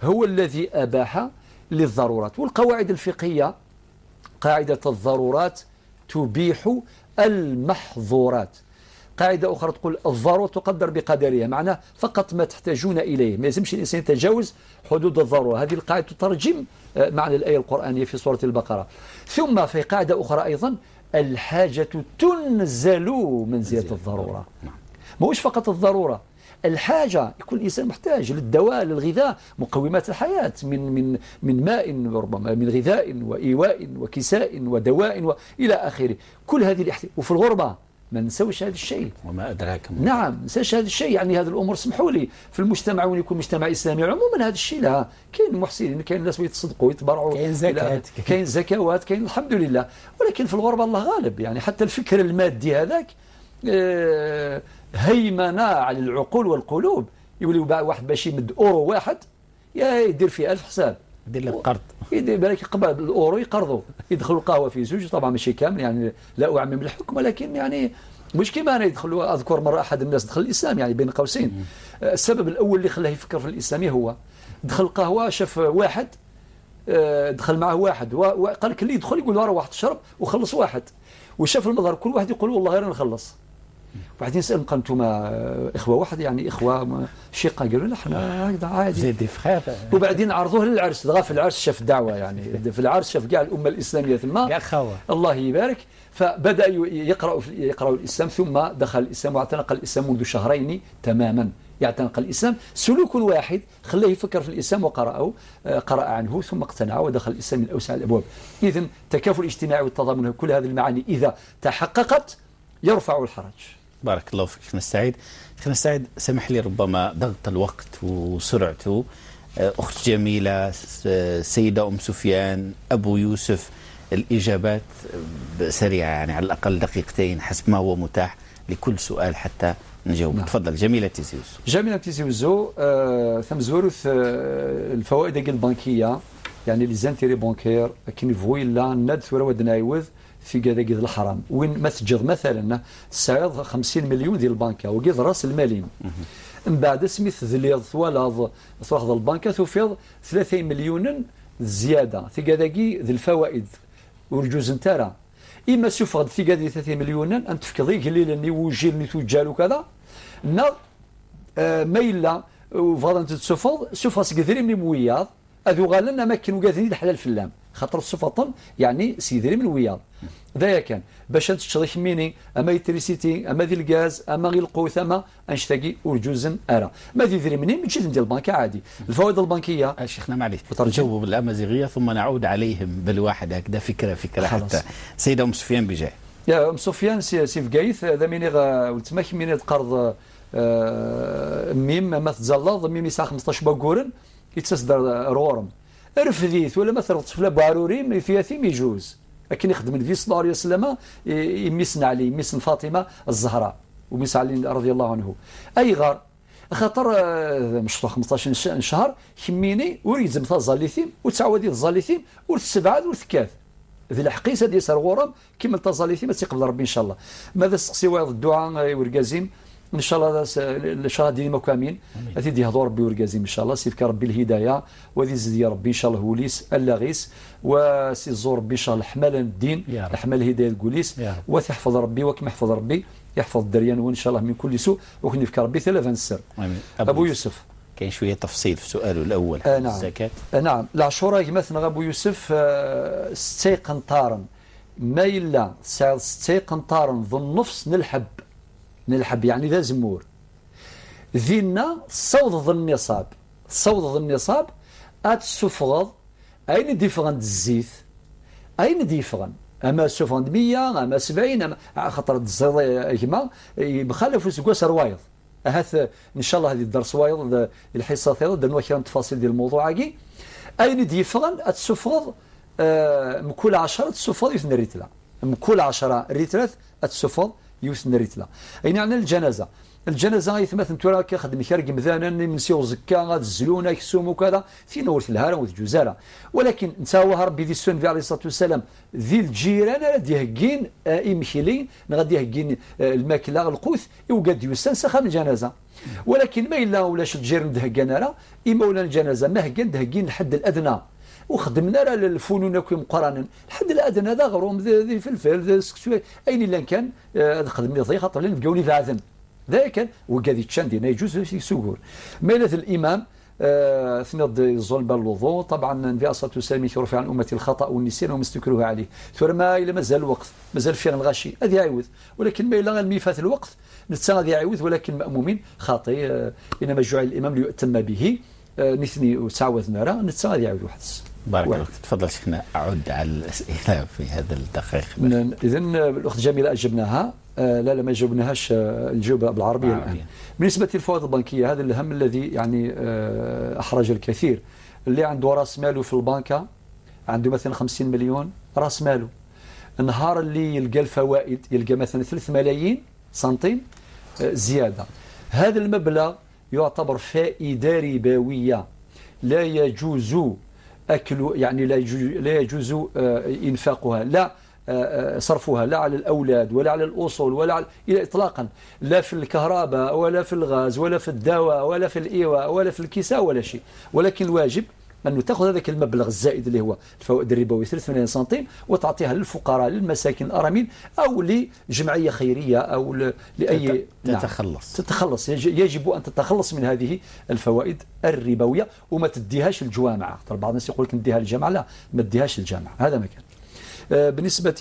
هو الذي أباح للضرورات. والقواعد الفقهية قاعدة الضرورات تبيح المحظورات. قاعدة أخرى تقول الضرورة تقدر بقدرها، معناه فقط ما تحتاجون إليه، ما يلزمش الإنسان يتجاوز حدود الضرورة. هذه القاعدة تترجم معنى الآية القرآنية في سورة البقرة. ثم في قاعدة أخرى أيضا الحاجة تنزل منزلة الضرورة. ماهوش فقط الضرورة، الحاجة، يكون الإنسان محتاج للدواء، للغذاء، مقومات الحياة من من من ماء وربما من غذاء وإيواء وكساء ودواء وإلى آخره. كل هذه الاحتياجات، وفي الغربة ما ننساوش هذا الشيء. وما أدراك. نعم، ما ننساش هذا الشيء. يعني هذه الأمور سمحوا لي في المجتمع، وين يكون مجتمع إسلامي عموما هذا الشيء لا، كاين محسنين، كاين الناس يتصدقوا يتبرعوا، كاين زكوات، كاين زكوات، كاين الحمد لله. ولكن في الغربة الله غالب، يعني حتى الفكر المادي هذاك هيمنة على العقول والقلوب. يولي واحد باش يمد أورو واحد يا يدير فيه 1000 حساب، يدير لك قرض، يدير بالك يقبل الأورو يقرضوا، يدخلوا القهوة في زوج. طبعا ماشي كامل، يعني لا أعمم الحكم، ولكن يعني مش كيما أنا يدخلوا. أذكر مرة أحد الناس دخل الإسلام، يعني بين قوسين، السبب الأول اللي خلاه يفكر في الإسلام هو دخل القهوة شاف واحد، دخل معه واحد وقال لك اللي يدخل يقول له روح تشرب وخلص واحد، وشاف المظهر كل واحد يقول والله غير نخلص. وبعدين سألهم قال انتم اخوه واحد، يعني اخوه شقه؟ قالوا لا احنا هكذا عادي، des frères. وبعدين عرضوه للعرس، دغا في العرس شاف الدعوة، يعني في العرس شاف كاع الامة الاسلامية ثم كاع خاوه، الله يبارك. فبدا يقرا الاسلام، ثم دخل الاسلام واعتنق الاسلام منذ شهرين تماما. يعتنق الاسلام سلوك واحد خلاه يفكر في الاسلام وقراه، قرأ عنه ثم اقتنع ودخل الاسلام من اوسع الابواب. اذا التكافل الاجتماعي والتضامن، كل هذه المعاني اذا تحققت يرفع الحرج. بارك الله فيك شيخنا السعيد. شيخنا السعيد سمح لي ربما ضغط الوقت وسرعته. أخت جميلة، سيدة أم سفيان، أبو يوسف، الإجابات سريعة، يعني على الأقل دقيقتين حسب ما هو متاح لكل سؤال حتى نجاوب. نعم. تفضل جميلة تيزيوزو. جميلة تيزيوزو، ثم زوروث الفوائد البنكية، يعني les intérêts bancaires كي نفوي لا ند ثورة ودنايوذ في كذا كذا الحرام. وين ما تجد مثلا سعر 50 مليون ديال البنكه وكذا راس المالين، من بعد سميت ذليض ولا تروح البنكه توفيض 30 مليون زيادة في كذا كي ذي الفوائد ورجوز نتارا. اما سوف في كذا 30 مليون ان تفكضي قليلا ني وجيل ني توجال وكذا نا ما الا وفضل تتسفض سوف كثير من موياض اذو غالنا ما كانوا قادرين الحلال في اللام. خاطر السفطن يعني سيدري من وياض ذا كان باش تشري خميني اما électricité اما ذي الغاز اما غير القوت اما انشتاقي ورجوزن ارا ما ذي ذري منين تجي ديال البنكه عادي الفوائد البنكية. شيخنا معليش نجاوب بالامازيغيه ثم نعود عليهم بالواحد هكذا فكرة فكرة حتى سيده ام سفيان بجاي. يا ام سفيان سي فقايث هذا ميني تما كميني تقرض ميم ما تزلض ميم يسعى 15 باكورن يتسدر رورم رفديت ولا مثلا طفله بعروري في يتيم يجوز لكن يخدم النبي صلى الله عليه وسلم يمسن علي يمسن فاطمة الزهراء ومس علي رضي الله عنه اي غار خاطر مش 15 شهر كميني وريزم تزاليثيم وتعاودي تزاليثيم ورتسبعاد ورتكاث ذي الحقيسه ديال سرغورم كيما تزاليثيم تيقبل ربي ان شاء الله. ماذا سقسي واحد الدعاء وركازيم ان شاء الله الشهر ديال مكامين غادي يهضر ربي وركازيم ان شاء الله سيفك ربي الهداية وذي زيد يا ربي ان شاء الله وليس اللاغيس وسي زور ربي ان شاء الله حمل الدين حمل الهداية الكوليس وتحفظ ربي وكما يحفظ ربي يحفظ الدريان وان شاء الله من كل سوء وكن ربي ثلاثة السر. ابو يوسف كاين شوية تفصيل في سؤاله الاول. نعم. الزكاة. نعم العشوره مثلا ابو يوسف ستي قنطارا ما الا ستي قنطارا ذو النفس نلحب يعني ذا زمور ذينا صوض النصاب صوض النصاب اتسفغض اين ديفغن الزيت اين ديفغن اما سفغن 100 اما 70 اما خاطر الزيت كما يخالف سكواس روايض هاث ان شاء الله هذه الدرس وايض الحصة ثيض درنا كان تفاصيل ديال الموضوع كي اين ديفغن اتسفغض مكل 10 تسفغض يثن ريتلا مكل 10 ريتلات اتسفغض يوسن ريتلا. اين عندنا الجنازة الجنازة يثمث تورا كيخدم كارك مثلا من زكا غتزلونا كسوم وكذا فينا ورث الهاره وتجوزاره ولكن نتاوها ربي ذي السنة عليه الصلاة والسلام ذي الجيران غادي يهكين امخيلين غادي يهكين الماكلة القوت وقاد يوسن سخا من الجنازة ولكن ما الا ولاش الجيران دهكان راه اما ولا الجنازة ما هكان دهكين الحد الادنى وخدمنا راه الفنون كي مقارنة الحد الادنى هذا غروم ذي فلفل ذي سكسو اين الا كان خدمني ضيق خاطر نبقاو فاعذن ذاك وكذي تشاندينا يجوز سكور ميلة الامام ثنض الظلم بالوضوء طبعا النبي عليه الصلاة والسلام يرفع عن امتي الخطا والنسيان وما استكروه عليه ثم ما الا مازال الوقت مازال فيه الغاشي هذه يعوذ ولكن ما الا الميفات الوقت نتا غادي يعوذ ولكن مأمومين خاطي انما جعل الامام ليؤتم به نثني وتعوذ نرى نتا غادي يعاود واحد. بارك الله فيك. تفضل شيخنا اعد على الاسئلة في هذا الدقائق. اذا الاخت جميلة اجبناها لا لا ما جاوبناهاش الجواب بالعربية الان. بالنسبة للفوائد البنكية هذا الهم الذي يعني احرج الكثير. اللي عنده راس ماله في البنكه عنده مثلا 50 مليون راس ماله النهار اللي يلقى الفوائد يلقى مثلا 3 ملايين سنتيم زيادة هذا المبلغ يعتبر فائدة ربوية لا يجوز اكل يعني لا يجوز انفاقها لا صرفها لا على الاولاد ولا على الاصول ولا على اطلاقا لا في الكهرباء ولا في الغاز ولا في الدواء ولا في الايواء ولا في الكساء ولا شيء ولكن الواجب أنه تأخذ هذاك المبلغ الزائد اللي هو الفوائد الربوية 3 ملايين سنتيم وتعطيها للفقراء للمساكين الأرامل أو لجمعية خيرية أو لأي تتخلص. نعم. تتخلص يجب أن تتخلص من هذه الفوائد الربوية وما تديهاش الجوامع. بعض الناس يقول لك نديها للجامعة، لا ما تديهاش الجامعة، هذا ما كان. بالنسبة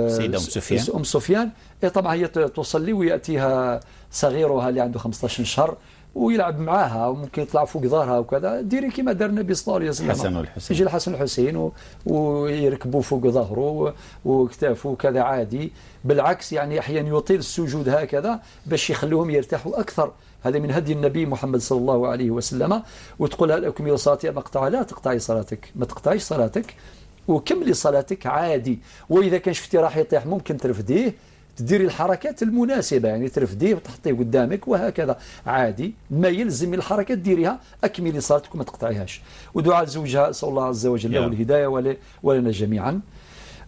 سيدة أم سفيان، أم سفيان طبعا هي تصلي ويأتيها صغيرها اللي عنده 15 شهر ويلعب معاها وممكن يطلع فوق ظهرها وكذا. ديري كما دار النبي صلى الله عليه وسلم، الحسن والحسين، يجي الحسن والحسين ويركبوا فوق ظهره وكتافه وكذا عادي. بالعكس يعني احيانا يطيل السجود هكذا باش يخلوهم يرتاحوا اكثر. هذا من هدي النبي محمد صلى الله عليه وسلم. وتقول هل اكمل صلاتي ام اقطعها؟ لا تقطعي صلاتك، ما تقطعيش صلاتك وكملي صلاتك عادي. واذا كان شفتي راح يطيح ممكن ترفديه، تديري الحركات المناسبة، يعني ترفديه وتحطيه قدامك وهكذا عادي. ما يلزم الحركات ديريها، أكملي صلاتك وما تقطعيهاش. ودعاء زوجها أسأل الله عز وجل له الهداية ولنا جميعا.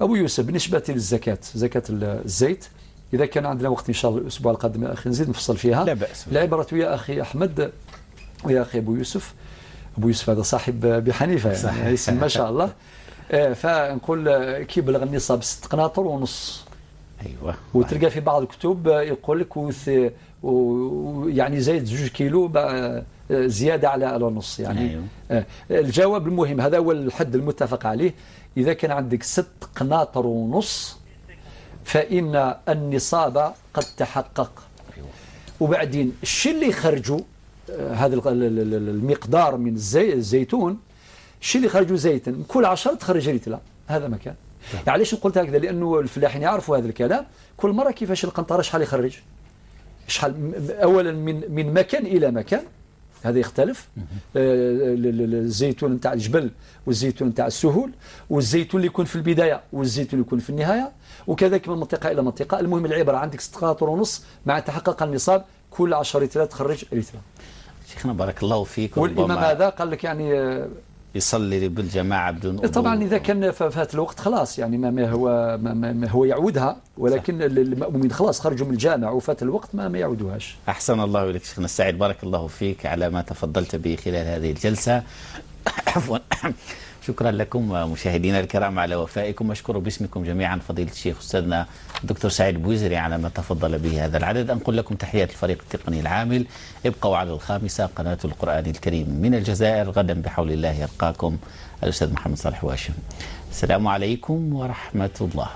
أبو يوسف، بالنسبة للزكاة، زكاة الزيت، إذا كان عندنا وقت إن شاء الله الأسبوع القادم يا أخي نزيد نفصل فيها. لا بأس. العبرة يا أخي أحمد ويا أخي أبو يوسف، أبو يوسف هذا صاحب بحنيفة يعني اسم ما شاء الله. فنقول كي بلغ النصاب 6.5 قناطر. ايوه. وتلقى في بعض الكتب يقول لك ويعني زايد 2 كيلو زيادة على نص يعني. أيوه. الجواب المهم هذا هو الحد المتفق عليه. إذا كان عندك 6 قناطر ونص فإن النصاب قد تحقق. أيوه. وبعدين الشيء اللي خرجوا هذا المقدار من الزيتون، الشيء اللي خرجوا زيتا كل 10 تخرج ريتلا، هذا مكان. يعني علاش قلت هكذا؟ لأنه الفلاحين يعرفوا هذا الكلام. كل مرة كيفاش القنطرة شحال يخرج، شحال أولا من مكان إلى مكان، هذا يختلف. الزيتون نتاع الجبل والزيتون نتاع السهول، والزيتون اللي يكون في البداية والزيتون اللي يكون في النهاية، وكذلك من منطقة إلى منطقة. المهم العبرة عندك 6 قناطر ونص مع تحقق النصاب كل 10 ريتلات تخرج ريتلة. شيخنا بارك الله فيك. والإمام هذا قال لك يعني يصلي بالجماعة بدون طبعا إذا كان فات الوقت خلاص، يعني ما هو ما هو يعودها، ولكن المأمومين خلاص خرجوا من الجامع وفات الوقت ما يعودوهاش. أحسن الله إليك شيخنا السعيد، بارك الله فيك على ما تفضلت به خلال هذه الجلسة. عفوا. شكرا لكم مشاهدينا الكرام على وفائكم. أشكر باسمكم جميعا فضيلة الشيخ أستاذنا الدكتور سعيد بوزري على ما تفضل به هذا العدد. أنقل لكم تحيات الفريق التقني العامل. ابقوا على الخامسة، قناة القرآن الكريم من الجزائر. غدا بحول الله يلقاكم الأستاذ محمد صالح واشم. السلام عليكم ورحمة الله.